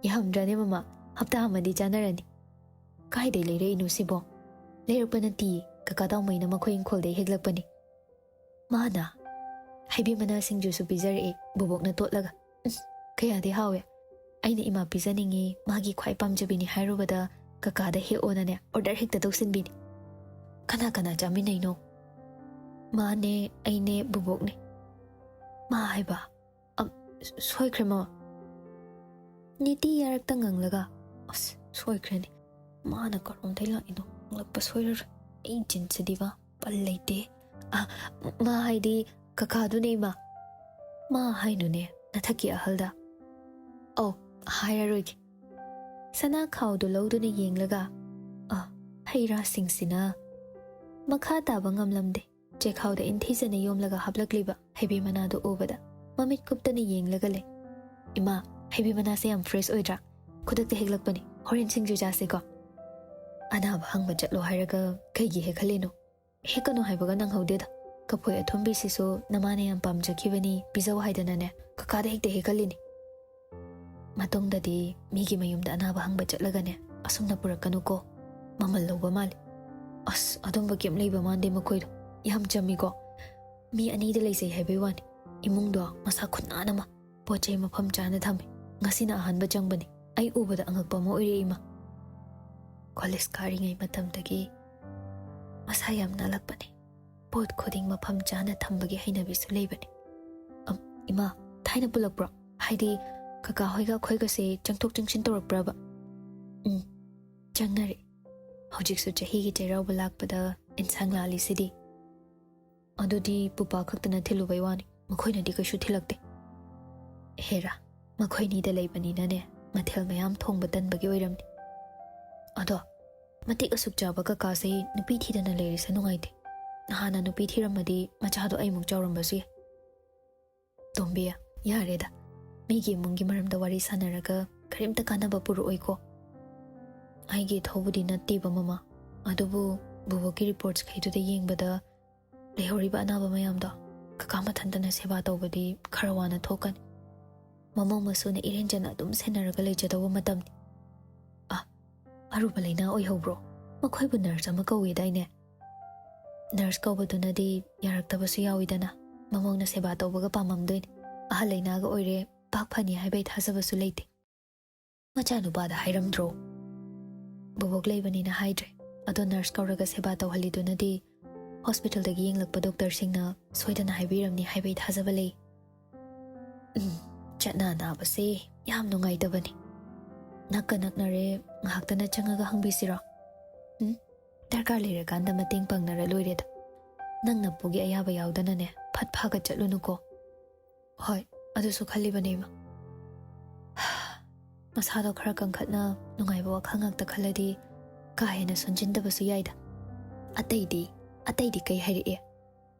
"ꯌꯥꯝꯗ꯭ꯔꯅꯦ ꯃꯃꯥ, ꯍꯞꯇꯥ ꯑꯃꯗꯤ ꯆꯥꯅꯔꯅꯤ꯫" "ꯀꯥꯏꯗꯩ ꯂꯩꯔꯛꯏꯅꯣ ꯁꯤꯕꯣ?" "ꯂꯩꯔꯛꯄ ꯅꯠꯇꯤꯌꯦ, ꯀꯀꯥ ꯗꯥꯎꯃꯩꯅ ꯃꯈꯣꯏ ꯏꯪꯈꯣꯜꯗꯩ ꯍꯦꯛꯂꯛꯄꯅꯤ꯫" ꯃꯥꯅ ꯍꯩꯕꯤ ꯃꯅꯥ ꯁꯤꯡꯖꯨꯁꯨ ꯄꯤꯖꯔꯛꯑꯦ, ꯕꯣꯕꯣꯛꯅ ꯇꯣꯠꯂꯒ꯫ ꯎꯝ, ꯀꯌꯥꯗꯤ ꯍꯥꯎꯋꯦ꯫ ꯑꯩꯅ ꯏꯃꯥ ꯄꯤꯖꯅꯤꯡꯉꯤ, ꯃꯥꯒꯤ ꯈ꯭ꯋꯥꯏ ꯄꯥꯝꯖꯕꯤꯅꯤ ꯍꯥꯏꯔꯨꯕꯗ ꯀꯀꯥꯗ ꯍꯦꯛꯑꯣꯅꯅꯦ ꯑꯣꯔꯗꯔ ꯍꯦꯛꯇ ꯇꯧꯁꯤꯟꯕꯤꯅꯤ꯫ "ꯀꯅꯥ ꯀꯅꯥ ꯆꯥꯃꯤꯟꯅꯩꯅꯣ?" "ꯃꯥꯅꯦ, ꯑꯩꯅꯦ, ꯕꯣꯕꯣꯛꯅꯦ꯫" "ꯃꯥ ꯍꯥꯏꯕ? ꯑ, ꯁꯣꯏꯈ꯭ꯔꯦ ꯃꯃꯥ꯫" ꯅꯤꯇꯤ ꯌꯥꯔꯛꯇ ꯉꯪꯂꯒ, "ꯑꯁ, ꯁꯣꯏꯈ꯭ꯔꯦꯅꯦ꯫ ꯃꯥꯅ ꯀꯔꯣꯝꯗꯩ ꯂꯥꯛꯏꯅꯣ ꯈꯪꯂꯛꯄ ꯁꯣꯏꯔꯔꯣꯏ꯫ ꯑꯩ ꯆꯤꯟꯁꯤꯗꯤꯕ ꯄꯜ ꯂꯩꯇꯦ꯫" "ꯑ, ꯃꯥ ꯍꯥꯏꯗꯤ ꯀꯀꯥꯗꯨꯅꯦ ꯏꯃꯥ꯫" "ꯃꯥ ꯍꯥꯏꯅꯨꯅꯦ, ꯅꯊꯛꯀꯤ ꯑꯍꯜꯗ꯫" "ꯑꯧ, ꯍꯥꯏꯔꯔꯣꯏꯒꯦ꯫" ꯁꯅꯥ ꯈꯥꯎꯗꯨ ꯂꯧꯗꯨꯅ ꯌꯦꯡꯂꯒ, "ꯑ, ꯍꯩ ꯔꯥꯁꯤꯡꯁꯤꯅ꯫" ꯃꯈꯥ ꯇꯥꯕ ꯉꯝꯂꯝꯗꯦ꯫ ꯆꯦꯈꯥꯎꯗ ꯏꯟꯊꯤꯖꯅ ꯌꯣꯝꯂꯒ ꯍꯥꯞꯂꯛꯂꯤꯕ ꯍꯩꯕꯤ ꯃꯅꯥꯗꯨ ꯎꯕꯗ ꯃꯃꯤꯠ ꯀꯨꯞꯇꯅ ꯌꯦꯡꯂꯒ ꯂꯩ꯫ "ꯏꯃꯥ, ꯍꯩꯕꯤ ꯃꯅꯥꯁꯦ ꯌꯥꯝ ꯐ꯭ꯔꯦꯁ ꯑꯣꯏꯗ꯭ꯔꯥ? ꯈꯨꯗꯛꯇ ꯍꯦꯛꯂꯛꯄꯅꯤ, ꯍꯣꯔꯦꯟ ꯁꯤꯡꯖꯨ ꯆꯥꯁꯦꯀꯣ?" "ꯑꯅꯥꯕ ꯍꯪꯕ ꯆꯠꯂꯣ ꯍꯥꯏꯔꯒ ꯀꯩꯒꯤ ꯍꯦꯛꯍꯜꯂꯤꯅꯣ? ꯍꯦꯛꯀꯅꯨ ꯍꯥꯏꯕꯒ ꯅꯪꯍꯧꯗꯦꯗ꯫ ꯀꯐꯣꯏ ꯑꯊꯨꯝꯕꯤꯁꯤꯁꯨ ꯅꯃꯥꯅ ꯌꯥꯝ ꯄꯥꯝꯖꯈꯤꯕꯅꯤ, ꯄꯤꯖꯧ ꯍꯥꯏꯗꯅꯅꯦ ꯀꯀꯥꯗ ꯍꯦꯛꯇ ꯍꯦꯛꯍꯜꯂꯤꯅꯤ꯫" ꯃꯇꯨꯡꯗꯗꯤ ꯃꯤꯒꯤ ꯃꯌꯨꯝꯗ ꯑꯅꯥꯕ ꯍꯪꯕ ꯆꯠꯂꯒꯅꯦ ꯑꯁꯨꯝꯅ ꯄꯨꯔꯛꯀꯅꯨꯀꯣ꯫ ꯃꯃꯜ ꯂꯧꯕ ꯃꯥꯜꯂꯤ꯫ ꯑꯁ, ꯑꯗꯨꯝꯕ ꯀꯩꯝ ꯂꯩꯕ ꯃꯥꯟꯗꯦ ꯃꯈꯣꯏꯗꯣ꯫ ꯌꯥꯝ ꯆꯝꯃꯤꯀꯣ꯫ ꯃꯤ ꯑꯅꯤꯗ ꯂꯩꯖꯩ ꯍꯥꯏꯕꯩ ꯋꯥꯅꯤ꯫ ꯏꯃꯨꯡꯗꯣ ꯃꯁꯥ ꯈꯨꯅꯥꯟ ꯑꯃ꯫ ꯄꯣꯠ ꯆꯩ ꯃꯐꯝ ꯆꯥꯅ ꯊꯝꯃꯤ꯫ ꯉꯁꯤꯅ ꯑꯍꯥꯟꯕ ꯆꯪꯕꯅꯤ꯫ ꯑꯩ ꯎꯕꯗ ꯑꯉꯛꯄ ꯑꯃ ꯑꯣꯏꯔꯛꯏ, ꯏꯃꯥ꯫ ꯀꯣꯂꯦꯖ ꯀꯥꯔꯤꯉꯩ ꯃꯇꯝꯗꯒꯤ ꯃꯁꯥ ꯌꯥꯝ ꯅꯥꯜꯂꯛꯄꯅꯤ꯫ ꯄꯣꯠ ꯈꯨꯗꯤꯡ ꯃꯐꯝ ꯆꯥꯅ ꯊꯝꯕꯒꯤ ꯍꯩꯅꯕꯤꯁꯨ ꯂꯩꯕꯅꯤ꯫ ꯑꯝ, ꯏꯃꯥ, ꯊꯥꯏꯅ ꯄꯨꯜꯂꯛꯄ꯭ꯔꯣ? ꯍꯥꯏꯗꯤ, ꯀꯀꯥ ꯍꯣꯏꯒ ꯑꯩꯈꯣꯏꯒꯁꯦ ꯆꯪꯊꯣꯛ ꯆꯪꯁꯤꯟ ꯇꯧꯔꯛꯄ꯭ꯔꯕ? ꯎꯝ, ꯆꯪꯅꯔꯛꯏ꯫ ꯍꯧꯖꯤꯛꯁꯨ ꯆꯍꯤꯒꯤ ꯆꯩꯔꯥꯎꯕ ꯂꯥꯛꯄꯗ ꯏꯟꯁꯥꯡ ꯂꯥꯜꯂꯤꯁꯤꯗꯤ꯫ ꯑꯗꯨꯗꯤ ꯄꯨꯄꯥ ꯈꯛꯇꯅ ꯊꯤꯜꯂꯨꯕꯩ ꯋꯥꯅꯤ, ꯃꯈꯣꯏꯅꯗꯤ ꯀꯩꯁꯨ ꯊꯤꯜꯂꯛꯇꯦ꯫ ꯍꯦꯔꯥ, ꯃꯈꯣꯏꯅꯤꯗ ꯂꯩꯕꯅꯤꯅꯅꯦ, ꯃꯊꯦꯜ ꯃꯌꯥꯝ ꯊꯣꯡꯕ ꯇꯟꯕꯒꯤ ꯑꯣꯏꯔꯝꯅꯤ꯫ ꯑꯗꯣ, ꯃꯇꯤꯛ ꯑꯁꯨꯛ ꯆꯥꯕ ꯀꯀꯥꯁꯦ ꯅꯨꯄꯤ ꯊꯤꯗꯅ ꯂꯩꯔꯤꯁꯦ ꯅꯨꯡꯉꯥꯏꯇꯦ꯫ ꯅꯍꯥꯟꯅ ꯅꯨꯄꯤ ꯊꯤꯔꯝꯃꯗꯤ ꯃꯆꯥꯗꯣ ꯑꯩꯃꯨꯛ ꯆꯥꯎꯔꯝꯕꯁꯨ ꯌꯥꯏ꯫ ꯇꯣꯝꯕꯤ, ꯌꯥꯔꯦꯗ꯫ ꯃꯤꯒꯤ ꯏꯃꯨꯡꯒꯤ ꯃꯔꯝꯗ ꯋꯥꯔꯤ ꯁꯥꯟꯅꯔꯒ ꯀꯔꯤꯝꯇ ꯀꯥꯟꯅꯕ ꯄꯨꯔꯛꯑꯣꯏꯀꯣ꯫ ꯑꯩꯒꯤ ꯏꯊꯧꯕꯨꯗꯤ ꯅꯠꯇꯦꯕ, ꯃꯃꯥ꯫ ꯑꯗꯨꯕꯨ ꯕꯣꯕꯣꯛꯀꯤ ꯔꯤꯄꯣꯔꯠꯁꯈꯩꯗꯨꯗ ꯌꯦꯡꯕꯗ ꯂꯩꯍꯧꯔꯤꯕ ꯑꯅꯥꯕ ꯃꯌꯥꯝꯗꯣ ꯀꯀꯥ ꯃꯊꯟꯇꯅ ꯁꯦꯕꯥ ꯇꯧꯕꯗꯤ ꯈꯔ ꯋꯥꯅ ꯊꯣꯛꯀꯅꯤ꯫ ꯃꯃꯧ ꯃꯁꯨꯅ ꯏꯔꯦꯟꯖꯅ ꯑꯗꯨꯝ ꯁꯦꯟꯅꯔꯒ ꯂꯩꯖꯗꯧꯕ ꯃꯇꯝꯅꯤ꯫ ꯑ, ꯑꯔꯨꯕ ꯂꯩꯅꯥ ꯑꯣꯏꯍꯧꯕ꯭ꯔꯣ? ꯃꯈꯣꯏꯕꯨ ꯅꯔꯁ ꯑꯃ ꯀꯧꯏꯗꯥꯏꯅꯦ? ꯅꯔꯁ ꯀꯧꯕꯗꯨꯅꯗꯤ ꯌꯥꯔꯛꯇꯕꯁꯨ ꯌꯥꯎꯏꯗꯅ꯫ ꯃꯃꯧꯅ ꯁꯦꯕꯥ ꯇꯧꯕꯒ ꯄꯥꯝꯃꯝꯗꯣꯏꯅꯤ꯫ ꯑꯍꯜ ꯂꯩꯅꯥꯒ ꯑꯣꯏꯔꯦ, ꯄꯥꯛ ꯐꯅꯤ ꯍꯥꯏꯕꯒꯤ ꯊꯥꯖꯕꯁꯨ ꯂꯩꯇꯦ꯫ ꯃꯆꯥꯅꯨꯄꯥꯗ ꯍꯥꯏꯔꯝꯗ꯭ꯔꯣ? ꯕꯣꯕꯣꯛ ꯂꯩꯕꯅꯤꯅ ꯍꯥꯏꯗ꯭ꯔꯦ꯫ ꯑꯗꯣ ꯅꯔꯁ ꯀꯧꯔꯒ ꯁꯦꯕꯥ ꯇꯧꯍꯜꯂꯤꯗꯨꯅꯗꯤ ꯍꯣꯁꯄꯤꯇꯥꯜꯗꯒꯤ ꯌꯦꯡꯂꯛꯄ ꯗꯣꯛꯇꯔꯁꯤꯡꯅ ꯁꯣꯏꯗꯅ ꯍꯥꯏꯕꯤꯔꯝꯅꯤ ꯍꯥꯏꯕꯒꯤ ꯊꯥꯖꯕ ꯂꯩ꯫ ꯎꯝ, ꯆꯠꯅ ꯅꯥꯕꯁꯦ ꯌꯥꯝ ꯅꯨꯡꯉꯥꯏꯇꯕꯅꯤ꯫ ꯅꯛꯀ ꯅꯛꯅꯔꯦ, ꯉꯥꯏꯍꯥꯛꯇꯅ ꯆꯪꯉꯒ ꯍꯪꯕꯤꯁꯤꯔꯣ? ꯎꯝ, ꯗꯔꯀꯥꯔ ꯂꯩꯔꯀꯥꯟꯗ ꯃꯇꯦꯡ ꯄꯥꯡꯅꯔ ꯂꯣꯏꯔꯦꯗ꯫ ꯅꯪ ꯅꯄꯨꯒꯤ ꯑꯌꯥꯕ ꯌꯥꯎꯗꯅꯅꯦ, ꯐꯠ ꯐꯥꯒ ꯆꯠꯂꯨꯅꯨꯀꯣ꯫ ꯍꯣꯏ, ꯑꯗꯨꯁꯨ ꯈꯜꯂꯤꯕꯅꯦ, ꯏꯃꯥ꯫ ꯃꯁꯥꯗꯣ ꯈꯔ ꯀꯟꯈꯠꯅ ꯅꯨꯡꯉꯥꯏꯕ ꯋꯥꯈꯜ ꯉꯥꯛꯇ ꯈꯜꯂꯗꯤ ꯀꯥ ꯍꯦꯟꯅ ꯁꯣꯟꯖꯤꯟꯗꯕꯁꯨ ꯌꯥꯏꯗ꯫ ꯑꯇꯩꯗꯤ, ꯑꯇꯩꯗꯤ ꯀꯩ ꯍꯥꯏꯔꯛꯑꯦ?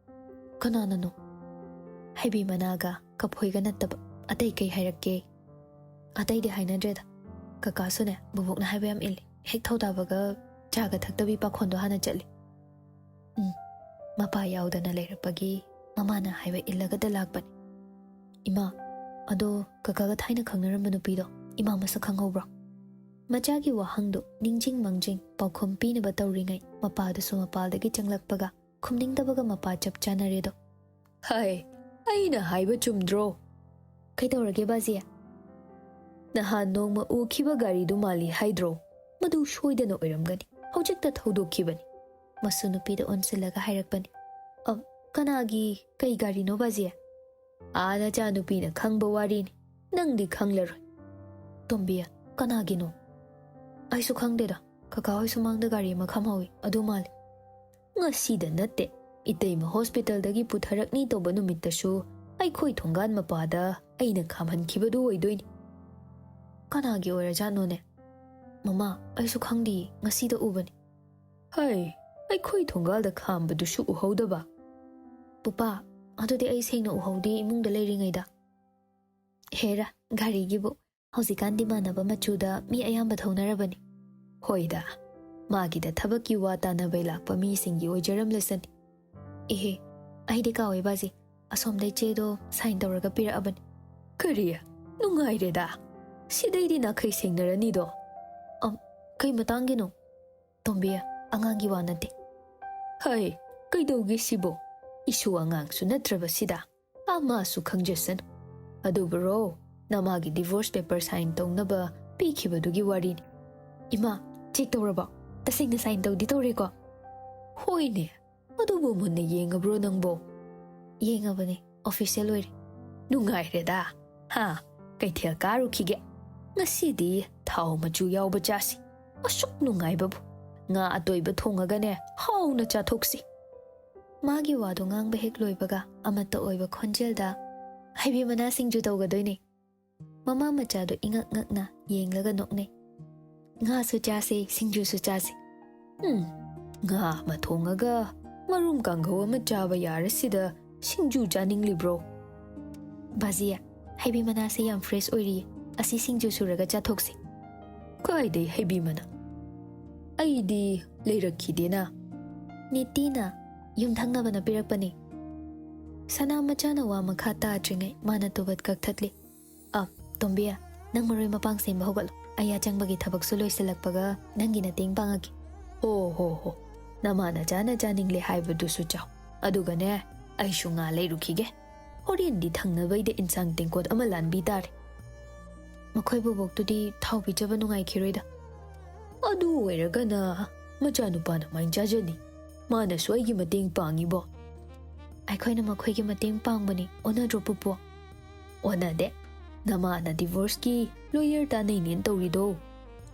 ꯀꯅꯥꯅꯅꯣ? ꯍꯩꯕꯤ ꯃꯅꯥꯒ ꯀꯐꯣꯏꯒ ꯅꯠꯇꯕ ꯑꯇꯩ ꯀꯩ ꯍꯥꯏꯔꯛꯀꯦ? ꯑꯇꯩꯗꯤ ꯍꯥꯏꯅꯗ꯭ꯔꯦꯗ꯫ ꯀꯀꯥꯁꯨꯅꯦ, ꯕꯣꯕꯣꯛꯅ ꯍꯥꯏꯕ ꯌꯥꯝ ꯏꯜꯂꯤ꯫ ꯍꯦꯛ ꯊꯧꯗꯥꯕꯒ ꯆꯥꯒ ꯊꯛꯇꯕꯤ ꯄꯥꯈꯣꯟꯗꯣ ꯍꯥꯟꯅ ꯆꯠꯂꯤ꯫ ꯎꯝ, ꯃꯄꯥ ꯌꯥꯎꯗꯅ ꯂꯩꯔꯛꯄꯒꯤ ꯃꯃꯥꯅ ꯍꯥꯏꯕ ꯏꯜꯂꯒꯗ ꯂꯥꯛꯄꯅꯤ꯫ ꯏꯃꯥ, ꯑꯗꯣ ꯀꯀꯥꯒ ꯊꯥꯏꯅ ꯈꯪꯅꯔꯝꯕ ꯅꯨꯄꯤꯗꯣ ꯏꯃꯥ ꯃꯁꯛ ꯈꯪꯍꯧꯕ꯭ꯔꯣ? ꯃꯆꯥꯒꯤ ꯋꯥꯍꯪꯗꯨ ꯅꯤꯡꯖꯤꯡ ꯃꯪꯖꯤꯡ ꯄꯥꯎꯈꯨꯝ ꯄꯤꯅꯕ ꯇꯧꯔꯤꯉꯩ ꯃꯄꯥꯗꯨꯁꯨ ꯃꯄꯥꯜꯗꯒꯤ ꯆꯪꯂꯛꯄꯒ ꯈꯨꯝꯅꯤꯡꯗꯕꯒ ꯃꯄꯥ ꯆꯞ ꯆꯥꯅꯔꯦꯗꯣ꯫ ꯍꯥꯏ, ꯑꯩꯅ ꯍꯥꯏꯕ ꯆꯨꯝꯗ꯭ꯔꯣ? ꯀꯩꯗꯧꯔꯒꯦ ꯕꯥꯖꯤ? ꯅꯍꯥꯟ ꯅꯣꯡꯃ ꯎꯈꯤꯕ ꯒꯥꯔꯤꯗꯨ ꯃꯥꯜꯂꯤ ꯍꯥꯏꯗ꯭ꯔꯣ? ꯃꯗꯨ ꯁꯣꯏꯗꯅ ꯑꯣꯏꯔꯝꯒꯅꯤ꯫ ꯍꯧꯖꯤꯛꯇ ꯊꯧꯗꯣꯛꯈꯤꯕꯅꯤ꯫ ꯃꯁꯨ ꯅꯨꯄꯤꯗ ꯑꯣꯟꯁꯤꯜꯂꯒ ꯍꯥꯏꯔꯛꯄꯅꯤ꯫ ꯑ, ꯀꯅꯥꯒꯤ ꯀꯩ ꯒꯥꯔꯤꯅꯣ ꯕꯥꯖꯤ? ꯑꯥ, ꯅꯆꯥꯅꯨꯄꯤꯅ ꯈꯪꯕ ꯋꯥꯔꯤꯅꯤ꯫ ꯅꯪꯗꯤ ꯈꯪꯂꯔꯣꯏ꯫ ꯇꯣꯝꯕꯤ, ꯀꯅꯥꯒꯤꯅꯣ? ꯑꯩꯁꯨ ꯈꯪꯗꯦꯗ꯫ ꯀꯀꯥ ꯍꯣꯏ ꯁꯨꯃꯥꯡꯗ ꯒꯥꯔꯤ ꯑꯃ ꯈꯝꯍꯧꯏ, ꯑꯗꯨ ꯃꯥꯜꯂꯤ꯫ ꯉꯁꯤꯗ ꯅꯠꯇꯦ, ꯏꯇꯩꯃ ꯍꯣꯁꯄꯤꯇꯥꯜꯗꯒꯤ ꯄꯨꯊꯔꯛꯅꯤ ꯇꯧꯕ ꯅꯨꯃꯤꯠꯇꯁꯨ ꯑꯩꯈꯣꯏ ꯊꯣꯡꯒꯥꯟ ꯃꯄꯥꯗ ꯑꯩꯅ ꯈꯥꯝꯍꯟꯈꯤꯕꯗꯨ ꯑꯣꯏꯗꯣꯏꯅꯤ꯫ ꯀꯅꯥꯒꯤ ꯑꯣꯏꯔꯖꯥꯠꯅꯣꯅꯦ? ꯃꯃꯥ, ꯑꯩꯁꯨ ꯈꯪꯗꯤꯌꯦ, ꯉꯁꯤꯗ ꯎꯕꯅꯤ꯫ ꯍꯩ, ꯑꯩꯈꯣꯏ ꯊꯣꯡꯒꯥꯜꯗ ꯈꯥꯝꯕꯗꯨꯁꯨ ꯎꯍꯧꯗꯕ? ꯄꯨꯄꯥ, ꯑꯗꯨꯗꯤ ꯑꯩ ꯁꯦꯡꯅ ꯎꯍꯧꯗꯦ ꯏꯃꯨꯡꯗ ꯂꯩꯔꯤꯉꯩꯗ꯫ ꯍꯦꯔꯥ, ꯒꯥꯔꯤꯒꯤꯕꯨ ꯍꯧꯖꯤꯛꯀꯥꯟꯗꯤ ꯃꯥꯟꯅꯕ ꯃꯆꯨꯗ ꯃꯤ ꯑꯌꯥꯝꯕ ꯊꯧꯅꯔꯕꯅꯤ꯫ ꯍꯣꯏꯗ, ꯃꯥꯒꯤꯗ ꯊꯕꯛꯀꯤ ꯋꯥ ꯇꯥꯟꯅꯕꯩ ꯂꯥꯛꯄ ꯃꯤꯁꯤꯡꯒꯤ ꯑꯣꯏꯖꯔꯝꯂꯁꯅꯤ꯫ ꯏꯍꯦ, ꯑꯩꯗꯤ ꯀꯥꯎꯋꯦ ꯕꯥꯖꯤ, ꯑꯁꯣꯝꯗꯩ ꯆꯦꯗꯣ ꯁꯥꯏꯟ ꯇꯧꯔꯒ ꯄꯤꯔꯛꯑꯕꯅꯤ꯫ ꯀꯔꯤ? ꯅꯨꯡꯉꯥꯏꯔꯦꯗ, ꯁꯤꯗꯩꯗꯤ ꯅꯥꯈꯩ ꯁꯦꯡꯅꯔꯅꯤꯗꯣ꯫ ꯑꯝ, ꯀꯩ ꯃꯇꯥꯡꯒꯤꯅꯣ? ꯇꯣꯝꯕꯤ, ꯑꯉꯥꯡꯒꯤ ꯋꯥ ꯅꯠꯇꯦ꯫ ꯍꯩ, ꯀꯩꯗꯧꯒꯦ ꯁꯤꯕꯣ? ꯏꯁꯨ ꯑꯉꯥꯡꯁꯨ ꯅꯠꯇ꯭ꯔꯕꯁꯤꯗ꯫ ꯑꯃꯁꯨ ꯈꯪꯖꯁꯅꯨ꯫ ꯑꯗꯨꯕꯨꯔꯣ, ꯅꯃꯥꯒꯤ divorce paper sign ꯇꯧꯅꯕ ꯄꯤꯈꯤꯕꯗꯨꯒꯤ ꯋꯥꯔꯤꯅꯤ꯫ ꯏꯃꯥ, ꯆꯦꯛ ꯇꯧꯔꯕꯣ? ꯇꯁꯦꯡꯅ ꯁꯥꯏꯟ ꯇꯧꯗꯤ ꯇꯧꯔꯦꯀꯣ? ꯍꯣꯏꯅꯦ, ꯑꯗꯨꯕꯨ ꯃꯨꯟꯅ ꯌꯦꯡꯉꯕ꯭ꯔꯣ ꯅꯪꯕꯣ? ꯌꯦꯡꯉꯕꯅꯦ, official ꯑꯣꯏꯔꯦ꯫ ꯅꯨꯡꯉꯥꯏꯔꯦꯗ꯫ ꯍꯥ, ꯀꯩꯊꯦꯜ ꯀꯥꯔꯨꯈꯤꯒꯦ꯫ ꯉꯁꯤꯗꯤ ꯊꯥꯎ ꯃꯆꯨ ꯌꯥꯎꯕ ꯆꯥꯁꯤ꯫ ꯑꯁꯨꯛ ꯅꯨꯡꯉꯥꯏꯕꯕꯨ꯫ ꯉꯥ ꯑꯇꯣꯏꯕ ꯊꯣꯡꯉꯒꯅꯦ, ꯍꯥꯎꯅ ꯆꯥꯊꯣꯛꯁꯤ꯫ ꯃꯥꯒꯤ ꯋꯥꯗꯨ ꯉꯥꯡꯕ ꯍꯦꯛ ꯂꯣꯏꯕꯒ ꯑꯃꯠꯇ ꯑꯣꯏꯕ ꯈꯣꯟꯖꯦꯜꯗ, "ꯍꯩꯕꯤ ꯃꯅꯥ ꯁꯤꯡꯖꯨ ꯇꯧꯒꯗꯣꯏꯅꯦ꯫" ꯃꯃꯥ ꯃꯆꯥꯗꯨ ꯏꯉꯛ ꯉꯛꯅ ꯌꯦꯡꯂꯒ ꯅꯣꯛꯅꯩ꯫ "ꯉꯥꯁꯨ ꯆꯥꯁꯦ, ꯁꯤꯡꯖꯨꯁꯨ ꯆꯥꯁꯦ꯫" "ꯎꯝ, ꯉꯥ ꯑꯃ ꯊꯣꯡꯉꯒ ꯃꯔꯨꯝ ꯀꯥꯡꯒꯧ ꯑꯃ ꯆꯥꯕ ꯌꯥꯔꯁꯤꯗ ꯁꯤꯡꯖꯨ ꯆꯥꯅꯤꯡꯂꯤꯕ꯭ꯔꯣ?" "ꯕꯥꯖꯤ, ꯍꯩꯕꯤ ꯃꯅꯥꯁꯦ ꯌꯥꯝ fresh ꯑꯣꯏꯔꯤꯌꯦ꯫ ꯑꯁꯤ ꯁꯤꯡꯖꯨ ꯁꯨꯔꯒ ꯆꯥꯊꯣꯛꯁꯦ꯫" "ꯀꯥꯏꯗꯩ ꯍꯩꯕꯤ ꯃꯅꯥ? ꯑꯩꯗꯤ ꯂꯩꯔꯛꯈꯤꯗꯦꯅ꯫" "ꯅꯤꯇꯤꯅ ꯌꯨꯝꯊꯪꯅꯕꯅ ꯄꯤꯔꯛꯄꯅꯤ꯫" ꯁꯅꯥ ꯃꯆꯥꯅ ꯋꯥ ꯃꯈꯥ ꯇꯥꯗ꯭ꯔꯤꯉꯩ ꯃꯥꯅ ꯇꯨꯕꯠ ꯀꯛꯊꯠꯂꯤ꯫ "ꯑ, ꯇꯣꯝꯕꯤ, ꯅꯪ ꯃꯔꯣꯏ ꯃꯄꯥꯡ ꯁꯦꯝꯕ ꯍꯧꯒꯠꯂꯣ꯫ ꯑꯩ ꯑꯆꯪꯕꯒꯤ ꯊꯕꯛꯁꯨ ꯂꯣꯏꯁꯤꯜꯂꯛꯄꯒ ꯅꯪꯒꯤ ꯃꯇꯦꯡ ꯄꯥꯡꯉꯛꯀꯦ꯫" "ꯍꯣ, ꯍꯣ, ꯍꯣ꯫ ꯅꯃꯥꯅ ꯆꯥꯅ ꯆꯥꯅꯤꯡꯂꯦ ꯍꯥꯏꯕꯗꯨꯁꯨ ꯆꯥꯎ꯫ ꯑꯗꯨꯒꯅꯦ, ꯑꯩꯁꯨ ꯉꯥ ꯂꯩꯔꯨꯈꯤꯒꯦ꯫ ꯍꯣꯔꯦꯟꯗꯤ ꯊꯪꯅꯕꯩꯗ ꯏꯟꯁꯥꯡ ꯇꯦꯡꯀꯣꯠ ꯑꯃ ꯂꯥꯟꯕꯤ ꯇꯥꯔꯦ꯫" "ꯃꯈꯣꯏ ꯕꯣꯕꯣꯛꯇꯨꯗꯤ ꯊꯥꯎ ꯄꯤꯖꯕ ꯅꯨꯡꯉꯥꯏꯈꯤꯔꯣꯏꯗ꯫" "ꯑꯗꯨ ꯑꯣꯏꯔꯒꯅ ꯃꯆꯥꯅꯨꯄꯥꯅ ꯃꯥꯏ ꯆꯥꯖꯅꯤ꯫ ꯃꯥꯅꯁꯨ ꯑꯩꯒꯤ ꯃꯇꯦꯡ ꯄꯥꯡꯉꯤꯕꯣ꯫" "ꯑꯩꯈꯣꯏꯅ ꯃꯈꯣꯏꯒꯤ ꯃꯇꯦꯡ ꯄꯥꯡꯕꯅꯤ, ꯑꯣꯟꯅꯗ꯭ꯔꯣ ꯄꯨꯄꯨ?" "ꯑꯣꯟꯅꯗꯦ꯫ ꯅꯃꯥꯅ divorceꯀꯤ lawyer ꯇꯥꯟꯅꯩꯅꯦꯅ ꯇꯧꯔꯤꯗꯣ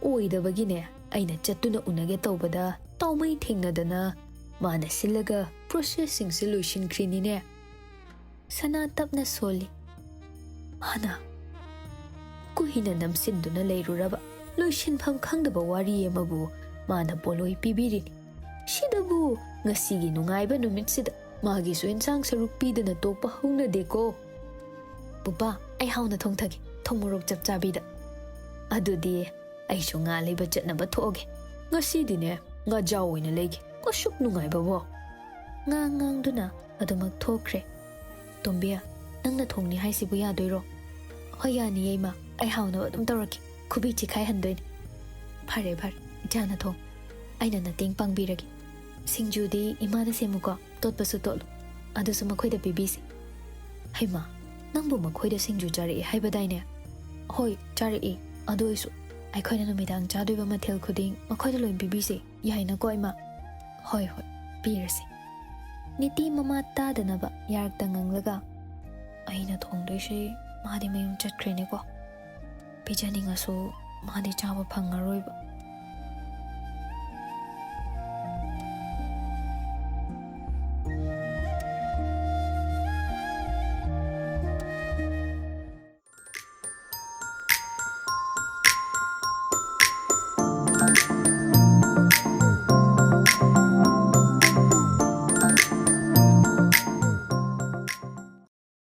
ꯑꯣꯏꯗꯕꯒꯤꯅꯦ, ꯑꯩꯅ ꯆꯠꯇꯨꯅ ꯎꯅꯒꯦ ꯇꯧꯕꯗ ꯇꯥꯎꯃꯩ ꯊꯦꯡꯅꯗꯅ ꯃꯥꯅ ꯁꯤꯜꯂꯒ processꯁꯤꯡꯁꯦ ꯂꯣꯏꯁꯤꯟꯈ꯭ꯔꯤꯅꯤꯅꯦ꯫" ꯁꯅꯥ ꯇꯞꯅ ꯁꯣꯜꯂꯤ꯫ ꯃꯥꯅ ꯀꯨꯏꯅ ꯅꯝꯁꯤꯟꯗꯨꯅ ꯂꯩꯔꯨꯔꯕ ꯂꯣꯏꯁꯤꯟꯐꯝ ꯈꯪꯗꯕ ꯋꯥꯔꯤ ꯑꯃꯕꯨ ꯃꯥꯅ ꯄꯣꯠꯂꯣꯏ ꯄꯤꯕꯤꯔꯤꯅꯤ꯫ ꯁꯤꯗꯕꯨ ꯉꯁꯤꯒꯤ ꯅꯨꯡꯉꯥꯏꯕ ꯅꯨꯃꯤꯠꯁꯤꯗ ꯃꯥꯒꯤꯁꯨ ꯏꯟꯁꯥꯡ ꯁꯔꯨꯛ ꯄꯤꯗꯅ ꯇꯣꯛꯄ ꯍꯧꯅꯗꯦꯀꯣ꯫ "ꯄꯨꯄꯥ, ꯑꯩ ꯍꯥꯎꯅ ꯊꯣꯡꯊꯒꯦ, ꯊꯨꯝ ꯃꯣꯔꯣꯛ ꯆꯞ ꯆꯥꯕꯤꯗ꯫" "ꯑꯗꯨꯗꯤ ꯑꯩꯁꯨ ꯉꯥ ꯂꯩꯕ ꯆꯠꯅꯕ ꯊꯣꯛꯑꯒꯦ꯫ ꯉꯁꯤꯗꯤꯅꯦ ꯉꯥꯖꯥꯎ ꯑꯣꯏꯅ ꯂꯩꯒꯦ꯫ ꯑꯁꯨꯛ ꯅꯨꯡꯉꯥꯏꯕꯕꯣ!" ꯉꯥꯡ ꯉꯥꯡꯗꯨꯅ ꯑꯗꯨꯃꯛ ꯊꯣꯛꯈ꯭ꯔꯦ꯫ "ꯇꯣꯝꯕꯤ, ꯅꯪꯅ ꯊꯣꯡꯅꯤ ꯍꯥꯏꯁꯤꯕꯨ ꯌꯥꯗꯣꯏꯔꯣ?" "ꯍꯣꯏ, ꯌꯥꯅꯤꯌꯦ ꯏꯃꯥ, ꯑꯩ ꯍꯥꯎꯅꯕ ꯑꯗꯨꯝ ꯇꯧꯔꯛꯀꯦ꯫ ꯈꯨꯕꯤ ꯆꯤꯈꯥꯏꯍꯟꯗꯣꯏꯅꯤ꯫" "ꯐꯔꯦ ꯐꯔꯦ, ꯏꯆꯥꯅ ꯊꯣꯡ, ꯑꯩꯅ ꯃꯇꯦꯡ ꯄꯥꯡꯕꯤꯔꯒꯦ꯫ ꯁꯤꯡꯖꯨꯗꯤ ꯏꯃꯥꯅ ꯁꯦꯝꯃꯨꯀꯣ, ꯇꯣꯠꯄꯁꯨ ꯇꯣꯠꯂꯨ, ꯑꯗꯨꯁꯨ ꯃꯈꯣꯏꯗ ꯄꯤꯕꯤꯁꯤ꯫" "ꯍꯩꯃꯥ, ꯅꯪꯕꯨ ꯃꯈꯣꯏꯗ ꯁꯤꯡꯖꯨ ꯆꯥꯔꯛꯑꯦ ꯍꯥꯏꯕꯗꯥꯏꯅꯦ?" "ꯍꯣꯏ, ꯆꯥꯔꯛꯏ꯫ ꯑꯗꯨ ꯑꯣꯏꯁꯨ ꯑꯩꯈꯣꯏꯅ ꯅꯨꯃꯤꯗꯥꯡ ꯆꯥꯗꯣꯏꯕ ꯃꯊꯦꯜ ꯈꯨꯗꯤꯡ ꯃꯈꯣꯏꯗ ꯂꯣꯏ ꯄꯤꯕꯤꯁꯦ꯫ ꯌꯥꯏꯅꯀꯣ ꯏꯃꯥ?" "ꯍꯣꯏ ꯍꯣꯏ, ꯄꯤꯔꯁꯤ꯫" ꯅꯤꯇꯤ ꯃꯃꯥ ꯇꯥꯗꯅꯕ ꯌꯥꯔꯛꯇ ꯉꯥꯡꯂꯒ, "ꯑꯩꯅ ꯊꯣꯡꯗꯣꯏꯁꯦ ꯃꯥꯗꯤ ꯃꯌꯨꯝ ꯆꯠꯈ꯭ꯔꯦꯅꯦꯀꯣ꯫ ꯄꯤꯖꯅꯤꯡꯉꯁꯨ ꯃꯥꯗꯤ ꯆꯥꯕ ꯐꯪꯉꯔꯣꯏꯕ꯫